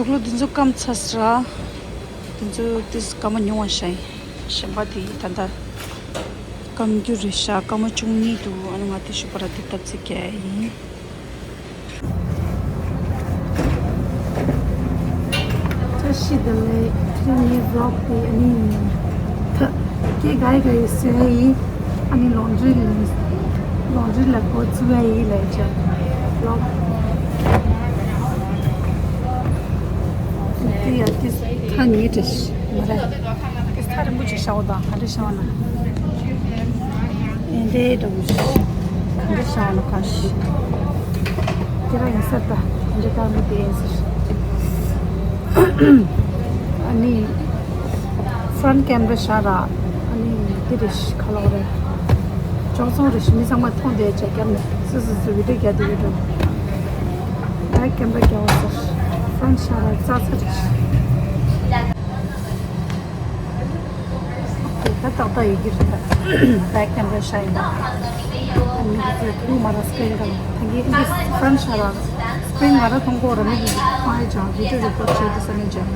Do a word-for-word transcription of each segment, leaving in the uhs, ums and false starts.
ལོ་འདི་ཚོ་སྐམ་ཚར་སོང་། འདི་ཚོ་ཏིས་སྐར་མ་ཉུང་བ་ཤ་ཡིན། གཞན་པ་དེ་ད་ལྟ་སྐམ་རྒྱུ་རེད་ཤག་སྐར་མ་བཅུ་གཉིས་འདུག་ཨ་ནི་ང་དེ་ཤུ་པ་ར་དེ་སྟབས་ཚིག་རྒྱག་ཡིན། བཀྲ་ཤིས་བདེ་ལེགས། དེ་རིང་ངའི་ཝི་ལོག་དེ་ཨ་ནི་ད་སྐད་ག་ཡི་ག་ཡི་བཟོས་ཡིན། ཨ་ནི་ལོན་ཌི་རི་ལོན་ཌི་རི་ལ་འགོ་བཙུགས་ཡ་ཡིན་ལབ་བྱས་ཝི་ལོག་དེ་ཡ་དེ་ཐ་ཉེ་དྲི་མ་རེད། དེ་ཐ་རིང་པོ་ཅིག་ཤའོ་དང་ག་འདྲ་ཤའོ་ན། ཨེ་འདྲའི་འདྲ་བོ་ཞིག་ག་འདྲ་ཤའོ་ན་ག་ཞིག་དེ་ར་ཡིན་ས་ད་ག་འདྲ་དཀར་མོ་དེ་ཡིན་ས་ཞིག་ཨ་ནི་ཧྥ་རན་ཊི་ཀེམ་ར་ཤ་ར། ཨ་ནི་དེ་རེ་ཞིག་ག་ལོག་རེད། ཅོག་ཙོང་རེ་ཞིག་མི་ཚང་མ་མཐོང་བསྡད་བྱས་རྒྱབ་ནས་སུ་སུ་སུ་བི་ཌིའོ་རྒྱག་དེ་ཡོད་འགྲོ། ད་ཀེམ་ར་རྒྱག་བ་ཟེར། ཧྥ་རན་ཊི་ཤ་ར་རྩ་ཚ་རེ་ཞིག་ད་ཏག་ཏག་ཡོད་ཀྱི་རེད། ད་བེག་ཀེམ་ར་ཤ་ཡིན་པ། མི་དེ་ཚོས་ཐུག་མ་ར་སི་ཀི་རིན་ག་ལ་ད་གིན་ཨིན་ཇི་ཧྥ་རན་ཤ་ར་སི་ཀི་རིན་ང་ར་མཐོང་གོ་ར་མི་དེ་ཚོས་ཁང་ཨེ་ཅང་བི་ཌིའོ་རི་ཀོར་ཌི་བྱེད་དུ་ས་ནས་ཅང་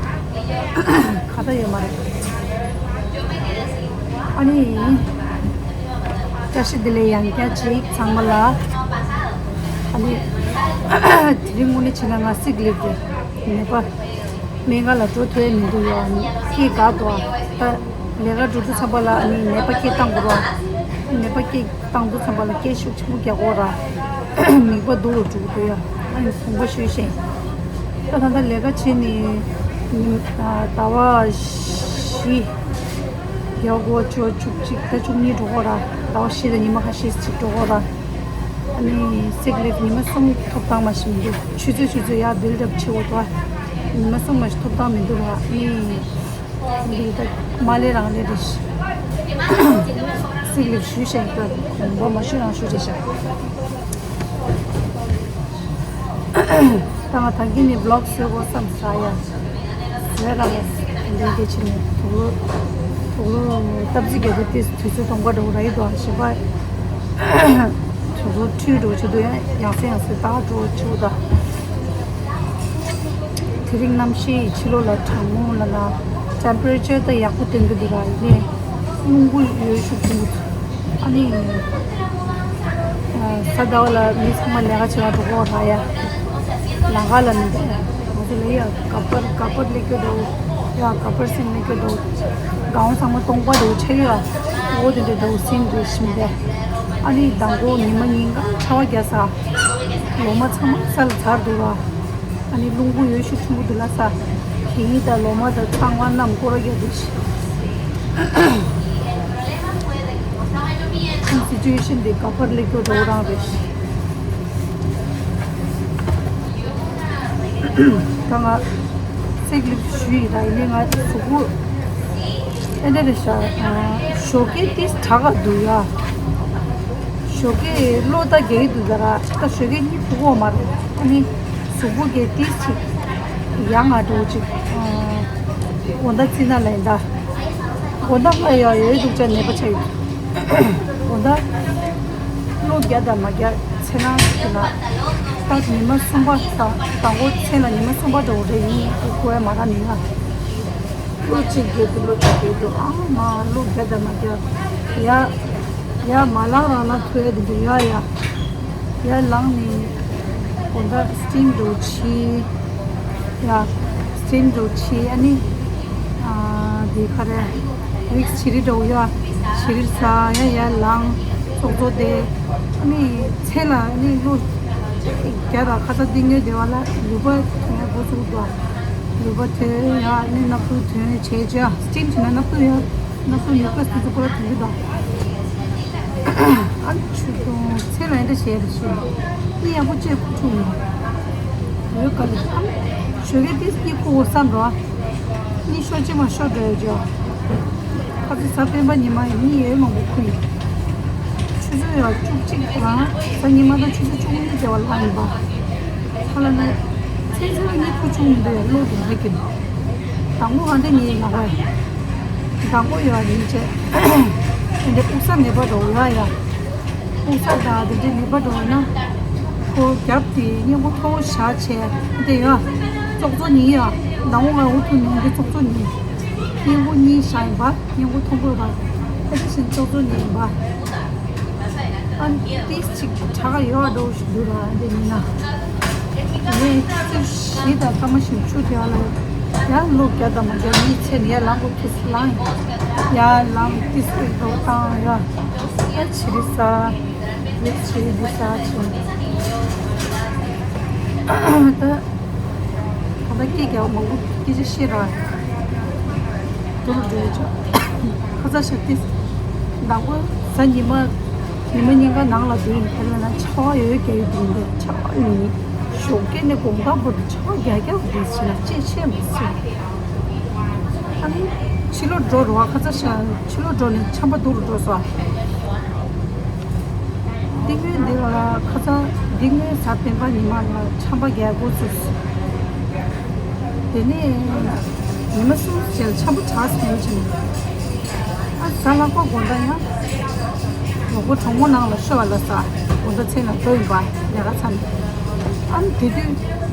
ཁ་ད་ཡོད་མ་རེད། ཨ་ནི་བཀྲ་ཤིས་བདེ་ལེགས་ཡང་བསྐྱར་ཅིག་ཚང་མ་ལ། ཨ་ནི་དེ་རིང་དངོས་གནས་བྱས་ན་ང་སིག་ལིབ་དེ་ནད་པ། སྨན་ཁང་ལ་འགྲོ་ཐུབ་ཡ་མི་འདུག་ཡ། སྐད་འགག་འདུག་ད་ལས་ཀ་འགྲོ་དུས་ཙམ་པ་ལ་ཨ་ནི་ནད་པ་སྐད་བཏང་དགོས་ར། ནད་པ་སྐད་བཏང་དུས་ཙམ་པ་ལ་སྐད་ཤུགས་ཆེན་པོ་རྒྱག་དགོས་ར། མིད་པ་སྡུག་རུ་འགྲོ་གི་འདུག་ཡ། ཨ་ནི་དགོངས་པ་ཞུས་ཤིང་། ད་ད་ལྟ་ལས་ཀ་བྱས་ནས་ཉིན་ཟླ་བ་བཞི་ཡག་གོ་ཆོ་བཅུ་གཅིག་ད་བཅུ་གཉིས་འགྲོ་གོ་ར། ཟླ་བ་བཞི་དང་ཉི་མ་ཁ་ཤས་ཅིག་འགྲོ་གོ་ར། ཨ་ནི་སིག་ལིབ་ཉི་མ་གསུམ་ཐོབ་ཐང་མ་ཞིག་མི་འདུག་ཆུ་ཚོད་ཆུ་ཚོད་ཡར་བིལ་ཌི་ཨབ་བྱེད་དགོས་འདུག་ཉི་མ་གསུམ་མ་ཞིག་ཐོབ་ཐང་མི་འདུག་ར། ཨ་ནི་འདི་ད་མ་ལས་རང་ལས་རེད། སིག་ལིབ་ཞུས་ཤིང་ད་དགོངས་པ་མ་ཞུས་རང་ཞུས་རེད་ཤག་ད་ང་ད་གིན་ནས་བི་ལོག་བཟོ་དགོས་བསམ་ས་ཡ། བཟོས་ར་མ་འདི་འདི་ཕྱིན་ནས་དུག་ལོག་དུག་ལོག་སྟབས་ཚིག་རྒྱག་དུས་དུས་ཚོད་གཏོང་ག་འགྲོ་ར་ཡི་དོ་ཞེས་པ། དུག་ལོག་འཁྲུད་འགྲོ་ཆུ་དུ་ཡང་ཡང་སེ་ཡང་སེ་ལྟ་འགྲོ་ཆུ་ད། དེ་རིང་གནམ་གཤིས་ཕྱི་ལོགས་ལ་གྲང་མོ་ལ་ལ་ཊེམ་པེ་རེ་ཅར་ད་ཡག་པོ་སྟོན་གི་འདུག་ར་ཡིན་ནའི་རླུང་བུ་ཡོད་ཤུགས་ཆེན་པོ་ཨ་ནི། ས་ཟླ་བ་ལ་མི་ཚང་མ་ལས་ཀ་བྱེད་པ་འགྲོ་གོ་ར་ཡ། ལང་ཀ་ལ་མི་འདུག་ང་ཚོ་ལ་ཡ་ག་པར་ག་པར་སླེབས་ཀྱི་འདུག་ཡ་ག་པར་སེམས་སླེབས་ཀྱི་འདུག་སྒང་ཚང་མ་སྟོང་པ་འདུག་ཆེ་ཡ། འོ་དེ་འདྲ་འདུག་སེམས་འདུག་ཤིང་དེ། ཨ་ནི་མདང་དགོང་ཉི་མ་ཉིན་གང་ཆར་པ་རྒྱག་ས། ལོ་མ་ཚང་མ་ས་ལ་ཚར་འདུག་ར། ཨ་ནི་རླུང་བུ་ཡོད་ཤུགས་ཆེན་པོ་འདུག་ལ་ས། གད་སྙིགས་དང་ལོ་མ་དང་ཚང་མ་རྣམས་སྐོར་ར་རྒྱག་འདུག་ཤིང་། སི་ཅུ་ཨེ་ཤན་འདི་ག་པར་སླེབས་ཀྱི་འགྲོ་རང་རེད། ད་ང་སིག་ལིབ་ཞུས་ཡིན་ད་ཡིན་ནའི་ང་གཟུགས་པོ་ཨེ་འདྲ་རེད་ཤག་ཞོགས་ཀས་ཏིས་དྲག་ག་འདུག་ཡ། ཞོགས་ཀས་གློ་ད་རྒྱག་གི་འདུག་ད་ར་ད་ཞོགས་ཀས་གཉིད་ཁུག་གོ་མ་རེད། ཨ་ནི་གཟུགས་པོ་གས་ཏིས་ཅིག་ཡང་ང་འགྲོ་ཅིག་དགོང་དག་ཙི་ན་ལ་ཡིན་ད། དགོང་དག་ང་ཡ་ཡོད་འདུག་ཅག་ནད་པ་ཆགས་ཡོད། དགོང་དག་གློ་རྒྱག་དང་མ་རྒྱག་ཚེ་ན་དེ་ལ་ད་ཉི་མ་གསུམ་པ་ད་དང་པོ་མཚན་ལ་ཉི་མ་གསུམ་པ་འགྲོ་རེད་ཡིན་ཁོ་ཁོ་ཡ་མ་ར་མིན་ན། གློ་གཅིག་རྒྱག་གི་གློ་གཅིག་རྒྱག་གི་ཨ་མ་གློ་རྒྱག་དང་མ་རྒྱག་ཡ། ཡ་མ་ལངས་རང་ན་ཐོས་དེ་འདུག་ཡ་ཡ། ཡ་ལངས་ནས་དགོང་དག་སི་ཊིམ་འགྲོ་ཆི། ཡ་སི་ཊིམ་འགྲོ་ཆི་ཨ་ནི། ཨ་དེ་ག་རེ་ཝིག་སི་བྱི་རིལ་འགྲོ་ཡ། བྱི་རིལ་ཟ་ཡ་ཡ་ལངས་ཙོག་ཙོག་དེ། ཨ་ནི་མཚན་ལ་ཨ་ནི་གློ་རྒྱག་དང་ཁ་ཚ་འདི་ངོས་བདེ་བ་ལ་ལུད་པ་ཐོན་ཡ་འགོ་ཚུགས་འདུག་ལུད་པ་ཐོན་ཡ་ཨ་ནི་སྣབས་ཚུགས་ཐོན་བྱས་བྱས་སི་ཊིམ་བྱས་ན་སྣབས་ཚུགས་ཡ། ང་ཚོ་མི་ཀ་སི་ཚོ་ཀོ་ལ་དུང་གི་དང་། ཨ་ཆུ་དང་ཚེ་ལ་འདྲ་བྱས་རེ་ཞུ། ཨི་ཡག་པོ་བཅས་ཁུ་ཆུ་ཡིན། ཡོད་ག་ལེ་ཨ། ཞོགས་ཀས་ཏིས་ཀྱི་ཁུ་བོ་བསམ་རོ། ཨ་ནི་ཤོ་ཅི་མ་ཤོ་འགྲོ་ཡོད་ཅོ། ཁ་ཚི་ས་སྤེན་པ་ཉི་མ་ཡིན་ནི་ཡོད་མང་པོ་ཁུ་ཡིན། ཆུ་ཚོད་ཡ་བཅུ་གཅིག་དང་ས་ཉི་མ་དང་ཆུ་ཚོད་བཅུ་གཉིས་བྱས་པ་ལ་ཡིན་པ། ཧ་ལ་ནི། ཚེ་ཚེ་ལ་ངའི་ཁུ་ཆུང་མི་འདུག་ཡ་བློ་གི་མ་གིན། དང་པོ་ང་འདི་ཉིད་ལ་བས། དང་པོ་ཡོད་ཡིན་ཅེ། འདི་དབུགས་ས་ནད་པ་འགྲོ་ཡ་ཡ། དབུགས་ས་དང་འདི་འདྲའི་ནད་པ་འགྲོ་ན། ཁོ་རྒྱབ་དེ་སྙིང་པོ་མཐོ་བོ་བཞག་བྱས་འདི་ཡ། ཙོག་ཙོག་ཉིན་ཡ། ཟླ་བ་ལྔ་འུ་ཐུག་ཉིན་གྱི་ཙོག་ཙོག་ཉིན། སྙིང་པོ་གཉིས་བཞག་ཡིན་པ། སྙིང་པོ་མཐོན་པོ་ཡིན་པ། ཨ་ཅེ་བཞིན་ཙོག་ཙོག་ཉིན་ཡིན་པ། ཨ་ཏིས་ཅིག་གྲགས་ཡོད་འགྲོ་ཞིག་འདུག་ར་འདི་ཉིན་ན། ངས་ཚེས་བཞི་དང་སྐར་མ་བཞི་བཅུ་དེ་ལ་ཡང་ལོ་བརྒྱ་དང་མ་བརྒྱ་གཉིས་ཚེ་ནས་ཡར་ལངས་དགོས་ཐུག་ལངས་ཡིན། ཡར་ལངས་ཏིས་ཀྱི་འགྲོ་སྟངས་ཡ། ཨ་ཕྱི་རི་ས། ཡ་ཕྱི་རི་འདི་ས་ཆེན། ད། ད་ལྟ་སྐད་རྒྱག་མང་པོ་སྐད་ཆ་བཤད་ར། དུ་རུ་འགྲོ་ཆོག་ཁ་ཚ་ཞབས་ཏིས། ཟླ་བ་གཟའ་ཉི་མ། ཉི་མ་ཉིན་གང་ནང་ལ་འདུག་ཡིན་ཕེབས་ན་ཆར་པ་ཡོད་རྒྱག་ཡོད་འདུག་འདི་ཆར་པ་ཡོད་ནི། ཞོགས་ཀས་ནས་དགོང་དག་བར་དུ་ཆར་པ་རྒྱག་རྒྱག་འདུག་ཟེར་ན་ཅེས་བཤད་མི་སྲིད། ཨ་ནི། ཕྱི་ལོགས་འགྲོ་རོགས་ཁ་ཚ་ཞབས་ཕྱི་ལོགས་འགྲོ་ནས་ཆམ་པ་འདུག་རུ་འགྲོ་སོང་། འདི་སྔོན་འདི་ལ་ཁ་སང་འདི་སྔོན་གཟའ་སྤེན་པ་ཉི་མ་ལ་ཆམ་པ་རྒྱག་འགོ་ཚུགས། དེ་ནས་ཉི་མ་གསུམ་རྗེས་ལ་ཆམ་པ་དྲག་སོང་ཕྱིན། ཨ་གཟའ་ལྷག་པ་དགོང་དག་ཡང་། ངོ་གོ་གྲོང་མོ་ནང་ལ་ཤོར་བ་ལ་ས་དགོང་དག་མཚན་ལ་འགྲོ་ཡིན་པ་ལས་ཀ་ཚར་ནས། ཨ་ནི་དེ་དུས་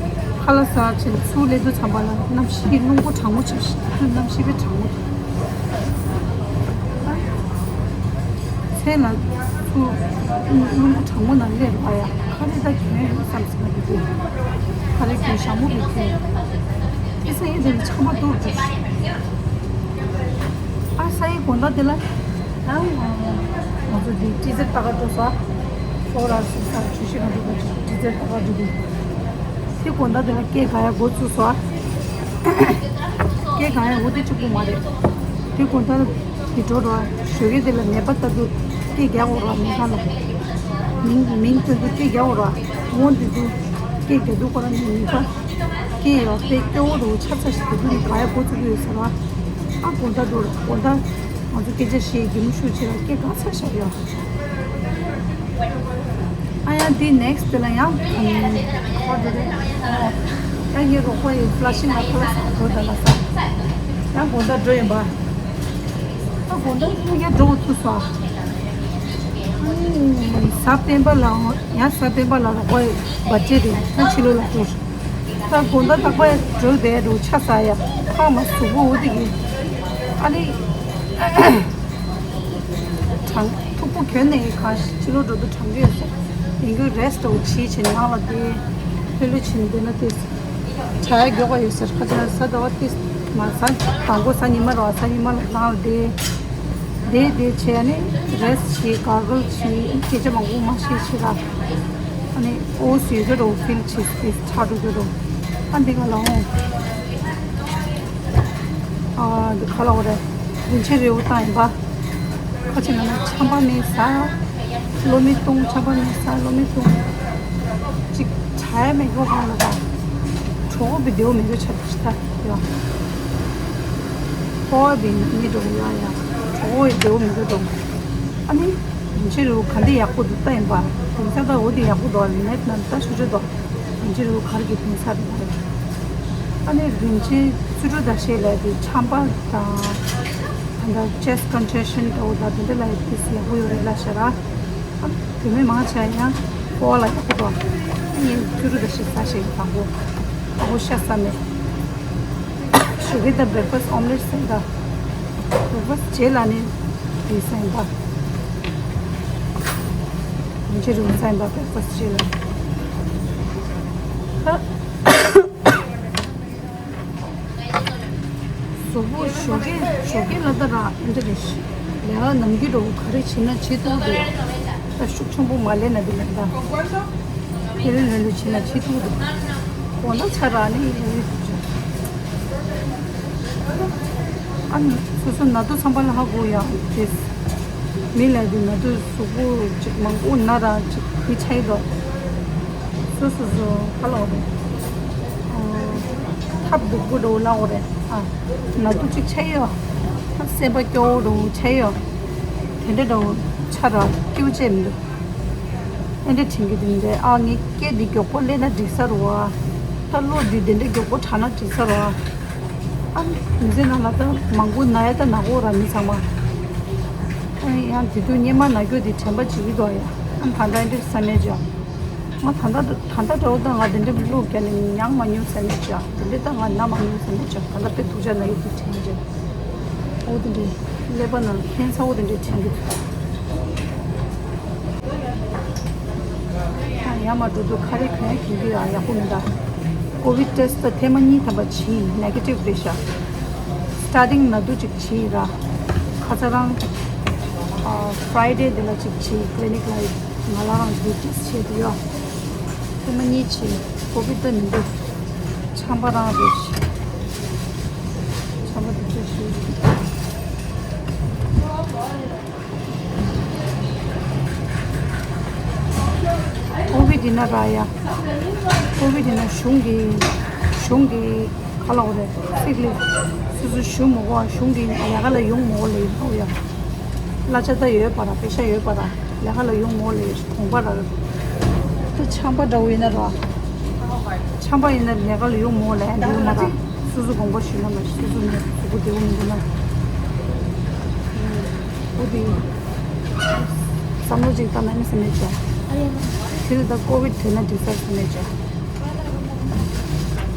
ཁ་ལག་ཟ་ཕྱིན་ཚུར་སླེབས་དུས་ཙམ་པ་ལ་གནམ་གཤིས་རླུང་བུ་གྲང་མོ་ཆགས་ཤིང་གནམ་གཤིས་དཔེ་གྲང་མོ་འདུག་མཚན་ལ་ཚུར་རླུང་བུ་གྲང་མོ་ནང་སླེབས་པ་ཡ། ཁ་རས་ད་གྱོན་ཡོད་བསམ་ཟིན་པ་འདུག་ཁ་རས་གྱོན་ཞྭ་མོ་གི་གྱོན། དེ་ས་ཡི་དེ་ནི་ཆམ་པ་འདུག་འདུག་ཨ་ས་ཡི་དགོང་དག་དེ་ལ་ད་ང་ཚོ་འདི་ཊི་ཟེར་ལྟ་ག་འགྲོ་ས། ཤོག་ལ་སུ་ས་ཆུ་ཤི་ག་འགྲོ་ག་ཊི་ཟེར་ལྟ་ག་འགྲོ་གི། དེ་དགོང་དག་དེ་ལ་སྐད་ག་ཡ་འགོ་ཚུགས་སོ། སྐད་ག་ཡ་འོ་དེ་གཅིག་པུ་མ་རེད། དེ་དགོང་དག་དེ་འགྲོ་ར་ཞོགས་ཀས་དེ་ལ་ནད་པ་ལྟ་དུས་སྐད་རྒྱག་འོ་ར་མི་ཁ་ལ། མིང་མིང་སྟོན་དུས་སྐད་རྒྱག་འོ་ར། འོང་དེ་དུས་སྐད་རྒྱག་དུས་ཁོ་རང་ནི་ནད་པ། སྐད་ཡོད་པས་སྐྱོ་བོ་རུ་ཆ་ཚ་ཞིག་དེ་དུས་ནི་ག་ཡ་འགོ་ཚུགས་ཀྱི་ཡོད་ཟེར་བ། ཨ་དགོང་དག་འགྲོ་ར་དགོང་དག་ང་ཚོ་སྐད་ཆ་བཤད་གི་མུ་ཤུ་བྱེད་ར་སྐད་ག་ཚ་ཞབས་ཡ། ཨ་ཡང་འདི་ནེག་སི་དེ་ལ་ཡང་ཁོ་འདི་རེད། ཡང་ངའི་རོགས་པ་ཡི་ཕ་ལ་ཤིང་ལ་ཕ་ལ་ས་འགྲོ་ད་ལ་ས། ཡང་དགོང་དག་འགྲོ་ཡིན་པ། ད་དགོང་དག་ཡང་འགྲོ་ཐུབ་སོང་། གཟའ་སྤེན་པ་ལ་ཡང་གཟའ་སྤེན་པ་ལ་རོགས་པ་ཡི་བར་ཆད་རེད་ད་ཕྱི་ལོགས་ལ་འགྲོ། ད་དགོང་དག་རྟག་པར་འགྲོ་བསྡད་འགྲོ་ཆ་ཟ་ཡ་ཁ་མ་གཟུགས་པོ་འུ་དེ་གི་ཨ་ནི། གྲང་། ཐུག་པོ་གྱོན་ནས་གང་ཕྱི་ལོགས་འགྲོ་དུས་གྲང་གི་ཡོད་ས། ཡིན་རྒྱུ་རེ་སི་ཊི་འོ་བྱེད་བྱེད་ནང་ལ་བསྡད། ལྷོད་ལྷོད་བྱེད་བསྡད་ན་དེ། གྲ་ཡ་མགྱོགས་པ་ཡོད་ས་ཁ་ཆེ་ས་ཟླ་བ་དེ། མ་ཟ་དང་པོ་གཟའ་ཉི་མ་རོ་གཟའ་ཉི་མ་ལ་ནང་ལ་བསྡད། བསྡད་བསྡད་བྱས་ནས་རེ་སི་ཊི་བྱེད་ག་གལ་བྱེད་སྐད་ཆ་མང་པོ་མ་བཤད་བྱེད་ལ། ཨ་ནི་ཨོ་སི་ཡོད་རོ་ཕིལ་བྱེད་དེ་ཆགས་འགྲོ་གི་རོ། ཨ་འདི་ག་ལ་འོང་། ཨ་འདི་ག་ལ་འོ་རེད། རིན་ཆེན་རིལ་བུ་བཏང་ཡིན་པ། ཁ་ཆེ་ན་ན་ཆམ་པ་མེད་ས། བློ་མི་གཏོང་ཆམ་པ་མེད་ས་བློ་མི་གཏོང་། ཅིག་གྲ་ཡ་མེད་གོ་གང་ལ་ད། གྲོགས་པོ་བི་དེའུ་མེད་གོ་ཆ་ཆི་ད་ཡ། ཕོ་བ་བི་མི་འགྲོ་ཡ་ཡ། གྲོགས་པོ་བི་དེའུ་མེད་གོ་འགྲོ། ཨ་ནི། རིན་ཆེན་རིལ་བུ་ག་འདི་ཡག་པོ་འདུག་ལྟ་ཡིན་པ། དེང་སང་ད་འོ་འདི་ཡག་པོ་འདུག་ཨ་ལི་ནེད་ནང་ལྟ་ཞུ་ཆོད་འདུག་རིན་ཆེན་རིལ་བུ་ག་རེ་གི་དེང་སང་རེད་པ། ཨ་ནི་རིན་ཆེན་བརྩོན་འགྲུས་དང་ཤེས་ལས་དེ་ཆམ་པ་དང་། ད་ལྟ་ཅེ་སི་ཊི་ཀོན་ཇེ་ཤན་འདྲ་བོ་དང་དེ་འདྲ་ལ་ཡི་ཏིས་ཡག་པོ་ཡོད་རེད་ལ་ཤ་ར། ཨ་ནི་བུད་མེད་མང་ཆེ་ཡང་ཕོ་བ་ལ་ཡག་པོ་འདུག་ཨ་ནི་བརྩོན་འགྲུས་དང་ཤེས་ས་ཤེས་དང་པོ། དང་པོ་ཤ་ཟ་མེད། ཞོགས་ཀས་ད་བྷེག་ཕ་སི་ཊི་ཨོམ་ལེཊ་ཟེར་ད། བྷེག་ཕ་སི་ཊི་རྗེས་ལ་ནི་དེ་ཟ་ཡིན་པ། ཉིན་ཕྱེད་རིང་ཟ་ཡིན་པ་བྷེག་ཕ་སི་ཊི་རྗེས་ལ། ད་གཟུགས་པོ་ཞོགས་ཀས་ཞོགས་ཀས་ལ་ད་ར་འདི་རེད། ལས་ཀ་ནམ་རྒྱུན་འགྲོ་ག་རེ་བྱེད་ན་བྱེད་ཐུབ་འདུག་ད་ཤུགས་ཆེན་པོ་མ་ལས་ན་འདི་ལས་ད། དེ་རིང་ལོས་ལོས་བྱེད་ན་བྱེད་ཐུབ་འདུག་འོ་ན་ཆ་ར་ནི་ཡིན་རེད་འདུག་ཨ་ནི་སོ་སོ་ན་དུ་ཚང་པ་ལ་ཧ་གོ་ཡ་དེ། མི་ལ་དུ་ན་དུ་གཟུགས་པོ་ཅིག་མང་པོ་ན་ར་ཅིག་མི་ཆ་ཡི་དོ། སོ་སོ་སོ་ཧ་ལོ་རེད། ཐབ་སྡུག་པོ་འགྲོ་ལ་འོ་རེད་ཨ། ན་དུ་ཅིག་ཆ་ཡི་ཡོ། སེམས་པ་སྐྱོ་བོ་འགྲོ་ཆ་ཡི་ཡོ། དེ་འདྲ་འགྲོ་ཆ་ར་སྐྱིད་པོ་ཅེས་མི་འདུག་ཨེ་འདྲ་དྲན་གི་འདུག་འདྲ་ཨ་ངའི་སྐད་འདི་མགྱོགས་པོ་སླེབས་ན་འགྲིག་ས་རུ་བ། ད་བློ་འདི་དེ་འདྲ་མགྱོགས་པོ་དྲག་ན་འགྲིག་ས་རུ་བ། ཨ་མི་ཚེ་ནང་ལ་ད་མང་པོ་ན་ཡ་ད་ན་གོ་ར་མི་ཚང་མ། ཨ་ཡང་དེ་དུས་སྙེ་མ་ན་རྒྱུ་དེ་དྲན་པ་བྱེད་ཀྱི་འདུག་ཡ། ཨ་ད་ལྟ་འདི་བསམ་མེད་ཅོ། ང་ད་ལྟ་ད་ལྟ་འདྲ་བོ་ད་ང་དེ་འདྲའི་བླུག་རྒྱ་ནས་མྱང་མ་མྱོང་ཟེར་ནས་བྱ། དེ་འདྲའི་ད་ང་ན་མ་མྱོང་ཟེར་ནས་བྱ། ད་ལྟ་དཔེ་སྡུག་ཅག་ན་ཡི་དེ་དྲན་བྱ། ཨོ་དེ་འདྲའི་ཀླད་པ་ནང་ཁེན་ས་འོ་དེ་འདྲའི་དྲན་གྱི་འདུག་ཡར་མར་འགྲོ་དུས་ཁ་རས་གོན་ཡག་གྱོན་གྱི་ཡོད། ཡག་པོ་མི་འདུག་ཀོ་བིད་ཊེ་སི་ད་ཐེངས་མ་གཉིས་ཐམ་པ་བྱས། ནེ་གེ་ཊིབ་རེད་ཤག་སི་ཊར་ཊིང་ན་དུས་གཅིག་བྱས་ར། ཁ་ཚ་རང་ཨ་ཕ་རའི་ཌེ་དེ་ལ་གཅིག་བྱས། ཀི་ལི་ནིག་ལ་ང་ལ་རང་གི་ཊེ་སི་ཊི་བྱས་འདུག་ཡ། ཐེངས་མ་གཉིས་བྱས། ཀོ་བིད་ད་མི་འདུག་ཆམ་པ་རང་རེད། ཆམ་པ་དེ་ཚོ་ཞུ། ཀོ་བིད་འདི་ན་ར་ཡ། ཀོ་བིད་འདི་ན་གཞུང་གི་གཞུང་གི་ག་ལ་འོ་རེད། སིག་ལིབ་སོ་སོ་ཞུ་མོ་གོ། གཞུང་གི་ལས་ཀ་ལ་ཡོང་མོ་ལེ་ཡོ་ཡ། གླ་ཆ་ད་ཡོད་པ་ར། པེ་ཤ་ཡོད་པ་ར། ལས་ཀ་ལ་ཡོང་མོ་ལེ་གོང་པ་ར། ད་ཆམ་པ་འདྲ་བོ་ཡིན་ན་ར། ཆམ་པ་ཡིན་ན་ལས་ཀ་ལ་ཡོང་མོ་ལེ་འདི་ཡོད་མ་ར། སོ་སོ་དགོངས་པ་ཞུས་ན་མ་སོ་སོ་ནས་སོ་སོ་བདེ་བོ་མི་འདུག་ན། འོ་དེ། བསམ་བློ་ཅིག་བཏང་ན་ཨེ་ཟེར་མེད་ཅག་དེ་ནི་ད་ཀོ་བིད་དེ་ན་འགྲིག་ས་ཟེར་མེད་ཅག་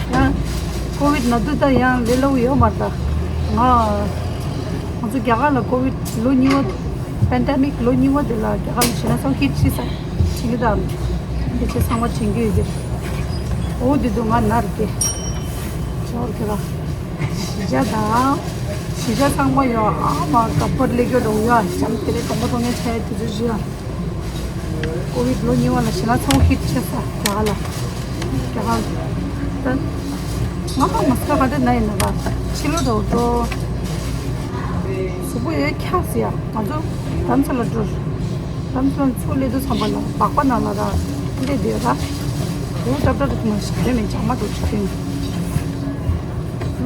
ཡང་། ཀོ་བིད་ན་དུས་ད་ཡང་ལས་སླ་བོ་ཡོད་མ་རེད་ད། ང་། ང་ཚོ་རྒྱ་གར་ལ་ཀོ་བིད་ལོ་གཉིས་པ། པེན་ཌེ་མིག་ལོ་གཉིས་པ་དེ་ལ་རྒྱ་གར་ལ་ཞེད་སྣང་ཚ་བོ་ཁྱེར་ཕྱིན་ས་ཕྱིན་གི་ད། འདི་ཆེ་ཚང་མ་དྲན་གྱི་ཡོད་དེ། འོ་དེ་དུས་ང་ན་རེད་དེ། ཇོར་གི་ར། གཞིས་ཆགས་དང་། གཞིས་ཆགས་ཚང་མ་ཡོད་ཨ་མ་ག་པར་སླེབས་རྒྱུ་འགྲོ་ཡོད་ཨ། བྱམས་དེ་རེད་གྲོང་པ་གྲོང་ངེ་ཆ་ཡ་དུས་ཚོད་བཞི་ཨ། ཀོ་བིད་ལོ་གཉིས་པ་ལ་ཞེད་སྣང་ཚ་བོ་ཁྱེར་ཆེ་ས་རྒྱ་གར་ལ། རྒྱ་གར་ལ། ད། ང་ཧ་མ་སི་ཁ་ག་འདྲ་ན་ཡིན་ན་ར། ཕྱི་ལོགས་འགྲོ་འགྲོ། གཟུགས་པོ་ཡོད་འཁྱག་སི་ཡ། ང་ཚོ་རྡ་རམ་ས་ལ་འགྲོ། རྡ་རམ་ས་ལ་ཚུར་སླེབས་དུས་ཙམ་པ་ལ་སྦག་སྦག་ནང་ལ་ར་སླེབས་བསྡད་ཡོད་ར། འུ་ཏབ་ཏབ་ཏུ་མ་ཞིག་དོན་མེད་ཇག་མ་འགྲོ་ཞིག་དོན།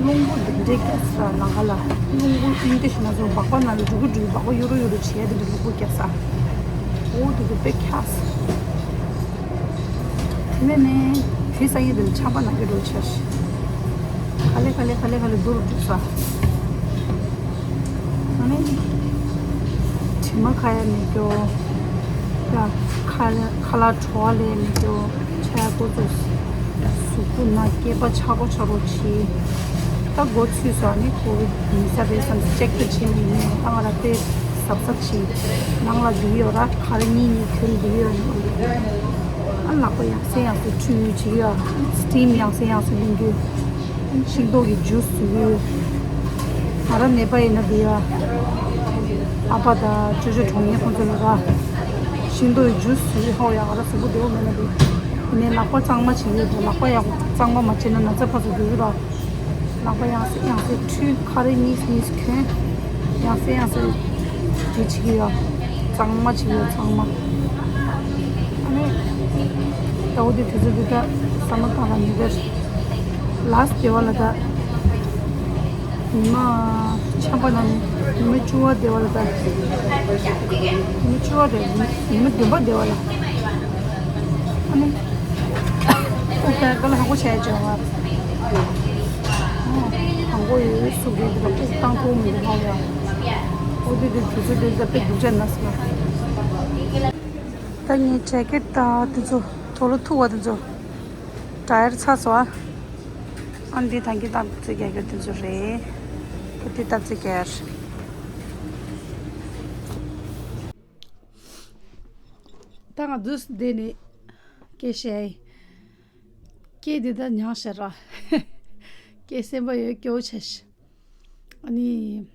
རླུང་བུ་འདི་འདྲའི་སྐྱེས་ས་ལང་ཀ་ལ་རླུང་བུ་ཨིན་ཏེ་ཞིག་ན་ཚོ་སྦག་སྦག་ནང་ལ་འགྲོ་གི་འགྲོ་གི་སྦག་སྦག་གཡུ་རུ་གཡུ་རུ་བྱས་དེ་འདྲ་རླུང་བུ་སྐྱེས་ས། འོ་དེ་དེ་དཔེ་འཁྱག་ས། དེ་ནས་ནས་དེ་ས་ཡི་དེ་ལ་ཆམ་པ་ན་གི་འགྲོ་ཆ་ཞིག་ག་ལེ་ག་ལེ་ག་ལེ་ག་ལེ་འགྲོ་རུ་འགྲོ་ས། ཨ་ནི། དྲི་མ་ཁ་ཡ་མེད་རྒྱུ། ཡ། ཁ་ལ་ཁ་ལག་བྲོ་བ་ལས་མེད་རྒྱུ། ཆ་ཡ་ཀོ་ཙུགས། གཟུགས་པོ་ན་སྐེད་པ་ཆག་པོ་ཆག་པོ་བྱེད། ད་འགོ་ཚུད་སོང་ཨ་ནི་ཀོ་བིད་ཡིན་ས་རེད་བསམ་ཅེག་ཏུ་བྱེད་མི་ཡིན་ནས་ད་ང་ར་དཔེ་གཟབ་གཟབ་བྱེད། ནང་ལ་འདི་ཡོད་ར་ག་རེ་གཉིས་གཉིས་ཐོན་འདི་ཡོད་ར། ཨ་ལག་པ་ཡང་སེ་ཡང་སེ་འཁྲུད་བྱེད་ཡོད། སི་ཊིམ་ཡང་སེ་ཡང་སེ་ལེན་རྒྱུ། ཤིང་ཏོག་གི་ཇུས་བཟོས་ཡོད། ང་རང་ནད་པ་ཡིན་ན་དེ་ཡ། ཨ་ཕ་དང་ཅོ་ཅོ་གྲོངས་ཉེན་ཁོང་ཚོ་ལ་ར། ཤིང་ཏོག་གི་ཇུས་བཟོས་ཡོད་ཧོ་ཡ་ང་རང་གཟུགས་པོ་བདེ་བོ་མེད་ན་དེ། ཡིན་ནའི་ལག་པ་གཙང་མ་བྱེད་ཡོད་དེ་ལག་པ་ཡག་པོ་གཙང་མ་མ་བྱས་ན་ན་ཚ་ཕར་ཚུར་འགྲོ་གི་ར། ལག་པ་ཡང་སེ་ཡང་སེ་འཁྲུད་ཁ་རས་གཉིས་གཉིས་གྱོན། ཡང་སེ་ཡང་སེ་དེ་བྱེད་ཀྱི་ཡོད། གཙང་མ་བྱེད་ཡོད་གཙང་མ། ཨ་ནི། ད་འོ་དེ་དུས་ཚོད་འདི་ད་བསམ་བློ་བཏང་ལ་མི་དགོས། ལཱ་སི་ཊི་དེ་བ་ལ་ད། ཉི་མ་ཆམ་པ་ནང་ནས་ཉི་མ་བཅུ་པ་དེ་བ་ལ་ད། ཉི་མ་བཅུ་པ་རེད་ཉི་མ་བདུན་པ་དེ་བ་ལ། ཨ་ནི། ཨུ་ད་ཀ་ལ་ཧ་གོ་བྱས་བྱས་བ། དང་པོ་ཡོད་སུ་རེད་འདི་ལ་ཨུ་བཏང་ཐུབ་མི་འདུག་ཧ་ཡ། ཨུ་དེ་དེ་དུས་ཚོད་དེ་ད་དཔེ་སྡུག་ཅག་ན་སོང་། ད་ངའི་ཇེ་ཀེཊ་དང་དེ་ཚོ་དོ་ལོ་ཐུག་པ་དེ་ཚོ་ཌ་ཡར་ཚ་སོང་ཨ། ཨ་འདི་ད་གི་ད་ཚོད་རྒྱག་གི་དེ་ཚོ་རེད། ཁོ་དེ་ད་ཚོད་རྒྱག་ད་ང་འདུག་སེ་བསྡད་ནས་སྐད་བཤད་ཡིན། སྐད་འདི་ལྟར་མྱངས་ཤག་ར། སྐད་སེམས་པ་ཡོད་སྐྱོ་བོ་ཆགས་ཤག་ཨ་ནི།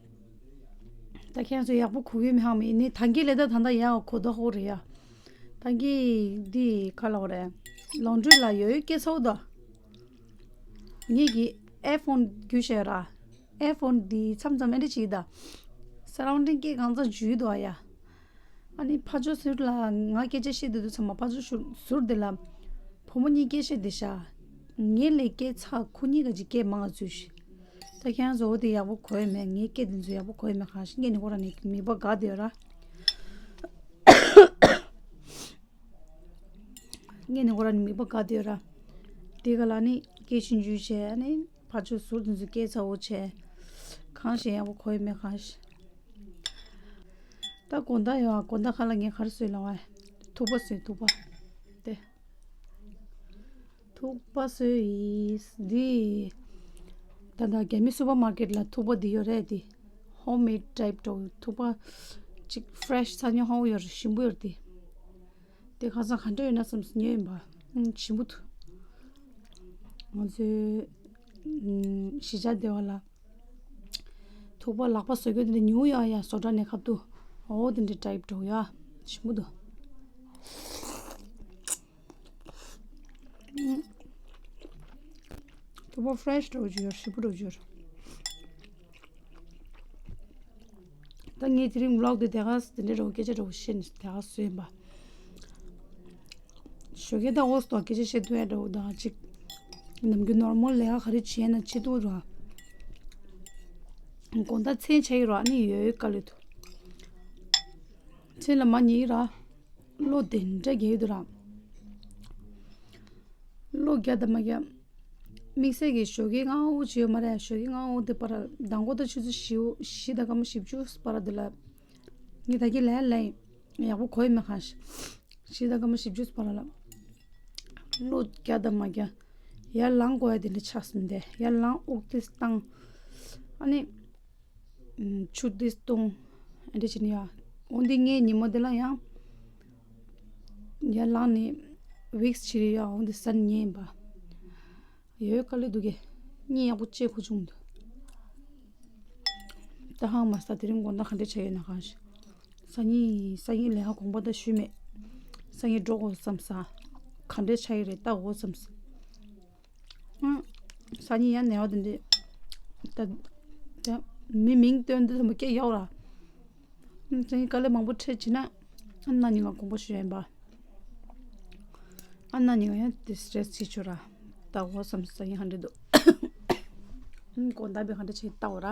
ད་ཁྱེད་ཚོ་ཡག་པོ་གོ་གི་མི་ཧང་མི་ནི་ཐང་གི་ལས་ད་ད་ད་ཡག་གོ་ད་ཧོ་རེད་ཡ། ཐང་གི་འདི་ག་ལ་ཧོ་རེད། ལོན་ཌི་རི་ལ་ཡོད་ཡོད་སྐད་ཚ་བོ་ད། ངེད་ཀྱི་ཨེ་ཕོན་རྒྱུ་ཤེས་ར། ཨེ་ཕོན་འདི་མཚམས་མཚམས་ཨེ་འདྲ་བྱེད་ད། སརའུན་ཌིང་སྐད་གང་ཚ་འཇུས་འདུག་ཨ་ཡ། ཨ་ནི་ཕར་ཕྱོགས་ཟུར་ལ་ང་སྐད་ཆ་བཤད་དུས་དུས་ཚང་མ་ཕར་ཕྱོགས་ཟུར་ཟུར་དེ་ལ། བུ་མོ་གཉིས་སྐད་བཤད་དེ་ཤ། ངའི་ལས་སྐད་ཚ་ཁོ་གཉིས་ཀ་ཅིག་སྐད་མང་ང་ཚུལ་ཤི། ད་ཁྱེད་རང་ཚོ་འོ་དེ་ཡག་པོ་གོ་ཡ་མེད། ངའི་སྐད་དེ་ཚོ་ཡག་པོ་གོ་ཡ་མེད། གང་ཤི་ངས་ནི་ཁོ་རང་ནི་མིད་པ་དགའ་དེ་ཡོད་ར། ངས་ནི་ཁོ་རང་ནི་མིད་པ་དགའ་དེ་ཡོད་ར། དེ་ག་ལ་ནི་སྐད་ཆུང་ཆུང་བྱས་ནི་ཕར་ཕྱོགས་ཟུར་དེ་ཚོ་སྐད་ཚ་བོ་བྱས། གང་ཤི་ཡག་པོ་གོ་ཡ་མེད་གང་ཤི། ད་དགོང་དག་ཡོང་ཨ། དགོང་དག་ཁ་ལ་ངས་ག་རེ་བཟོས་ལབ་ཨ། ཐུག་པ་བཟོས་ཐུག་པ། དེ། ཐུག་པ་བཟོས་ཡིན། འདི་ད་ལྟ་རྒྱ་མི་སུ་པར་མར་ཀེཊ་ལ་ཐུག་པ་འདི་ཡོད་རེད། འདི་ཧོམ་མེཌ་ཊའིབ་འདྲ་བོ་ཐུག་པ་ཅིག་ཕེ་རེ་ཤི་ཚ་ཉོ་ཧ་གོ་ཡོད་རེད། ཞིམ་པོ་ཡོད་རེད། འདི་དེ་ཁ་སང་ག་འདྲ་ཡོད་ན་བསམས་ཉོས་ཡིན་པ། ཨང་ཞིམ་པོ་འདུག་ང་ཚོའི་ཨང་གཞིས་ཆགས་སྡེ་བ་ལ་ཐུག་པ་ལག་པ་བཟོ་རྒྱུ་དེ་འདྲ་ཉོ་ཡ་ཡ་བཟོ་གྲྭ་ནས་ཁ་ཐུག་འོ་དེ་འདྲ་ཊའིབ་འདྲ་བོ་ཡ་ཞིམ་པོ་འདུག་ཐུག་པ་ཕེ་རེ་ཤི་འདྲ་བོ་ཅིག་ཡོད། ཞིམ་པོ་འདྲ་བོ་ཅིག་ཡོད། ད་ངས་དེ་རིང་བི་ལོག་དེ་དེ་ག་དེ་འདྲའི་འདྲ་བོ་སྐད་ཆ་འདྲ་བོ་བཤད་ནས་དེ་ག་བཟོས་ཡིན་པ། ཞོགས་ཀས་ད་འོ་སྟོ་སྐད་ཆ་བཤད་ཐུབ་ཡ་འདྲ་བོ་དང་ཅིག་ནམ་རྒྱུན་ནོར་མལ་ལས་ཀ་ག་རེ་བྱས་ན་བྱེད་ཐུབ་ར། དགོང་དག་མཚན་ཆགས་ཀྱི་ར། ཨ་ནི་ཡོད་དཀའ་ལས་འདུག་མཚན་ལ་མ་ཉལ་གྱི་ར། གློ་དེ་འདྲ་རྒྱག་གི་འདུག་ར། གློ་རྒྱག་དང་མ་རྒྱག་དམིགས་བསལ་གྱི་ཞོགས་ཀས་སྔ་པོ་ཅིག་ཡོད་མ་རེད། ཞོགས་ཀས་སྔ་པོ་དེ་པར་མདང་དགོང་དག་ཆུ་ཚོད་བཞི་བཞི་དང་སྐར་མ་བཞི་བཅུ་བར་དུ་ལ་ངས་ད་གིན་ལན་ལན་ཡག་པོ་གོ་ཡི་མེད་ག་བཞི་དང་སྐར་མ་བཞི་བཅུ་བར་ལ་གློ་རྒྱག་དང་མ་རྒྱག་ཡར་ལངས་དགོས་ཡ་དེ་འདྲ་ཆགས་སོང་། དེ་ཡར་ལངས་དབུགས་དེ་བཏང་། ཨ་ནི་ཆུ་དེ་བཏུང་། ཨ་འདྲ་བྱས་ནས་ཡ། འོ་འདི་ངས་ཉིན་མོ་དེ་ལ་ཡང་ཡར་ལངས་ནས་ཝིག་སི་བྱས་ཡ། འོ་འདི་ཟ་ཉེན་པ། ཡོད་དཀའ་ལས་འདུག་གས། གཉིད་ཡག་པོ་ཅིག་ཁུག་བྱུང་འདུག་ད་ཧང་མ་ས་དེ་རིང་དགོང་དག་ག་འདྲ་བྱས་ཡོད་ན་གང་ཤེས། སང་ཉིན་སང་ཉིན་ལས་ཀ་དགོངས་པ་ད་ཞུས་མེད། སང་ཉིན་འགྲོ་དགོས་བསམ་ས། ག་འདྲ་ཆགས་ཡོད་རེད་ལྟ་དགོས་བསམ་ས། ཨང་། སང་ཉིན་ཡང་ནད་པ་དེ་འདྲས། ད་ད་མི་མིང་བཏོན་དུས་ཙམ་པ་སྐད་ཡག་ར། ཨང་། སང་ཉིན་དཀའ་ལས་མང་པོ་འཕྲད་བྱས་ན། ཨ་ན་ཉིན་ང་དགོངས་པ་ཞུ་ཡིན་པ། ཨ་ན་ཉིན་ང་ཡང་དེ་སི་ཊེ་རེ་སི་བྱེད་ཆོག་ར། ད་འོ་བསམ་སང་ཉིན་ཧ་འདྲ་འདུག་ཨང་། དགོང་དག་པའི་ཧ་འདྲ་བྱེད་ལྟ་འོ་ར།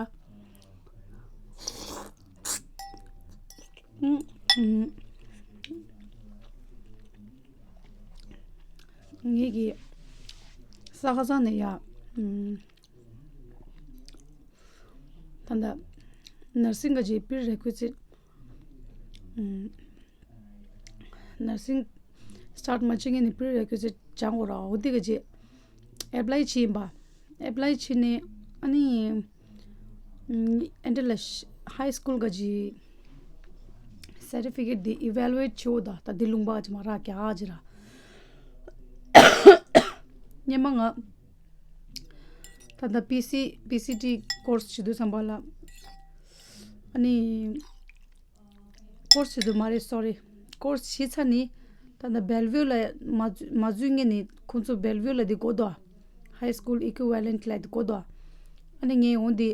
ཨང་། ངེད་ཀྱི་ས་ཁ་སང་ནས་ཡ། ཨམ། ད་ལྟ་ནར་སིང་གི་ཅིག་པི་རི་རེ་ཀུ་ཛིཊ། ཨམ། ནར་སིང་སི་ཊར་ཊི་མ་བྱེད་སྔོན་ནས་པི་རི་རེ་ཀུ་ཛིཊ་སྦྱང་དགོས་ར། འོ་དེ་གི་ཅིག་ཨེབ་ལའི་བྱས་ཡིན་པ། ཨེབ་ལའི་བྱས་ནས་ཨ་ནི། ཨམ། ཨ་འདྲ་ལ་ཧའི་སི་ཀུལ་གི་ཅིག་སར་ཊི་ཕི་ཀེཊ་འདི་ཨི་ཝེ་ལུ་ཨེཊ་བྱེད་འོ་ད། ད་འདི་ལུང་པ་ག་ཅིག་མ་རག་རྒྱ་ག་ཅིག་ར། སྔོན་མ་ང་ད་ལྟ་པི་སི་པི་སི་ཊི་ཀོར་སི་བྱེད་དུས་ཙམ་པ་ལ། ཨ་ནི་ཀོར་སི་བྱེད་དུས་མ་རེད། སོ་རི། ཀོར་སི་བྱས་ཚར་ནས་ད་ལྟ་བེལ་ཝིའུ་ལ་མ་འཛུལ་མ་འཛུལ་སྔོན་ནས་ཁོང་ཚོ་བེལ་ཝིའུ་ལ་དེ་དགོས་འདུག་ཧའི་སི་ཀུལ་ཨི་ཀུ་ཝེ་ལེན་ཊི་ལ་དེ་དགོས་འདུག་ཨ་ནི་ངས་འོ་འདི་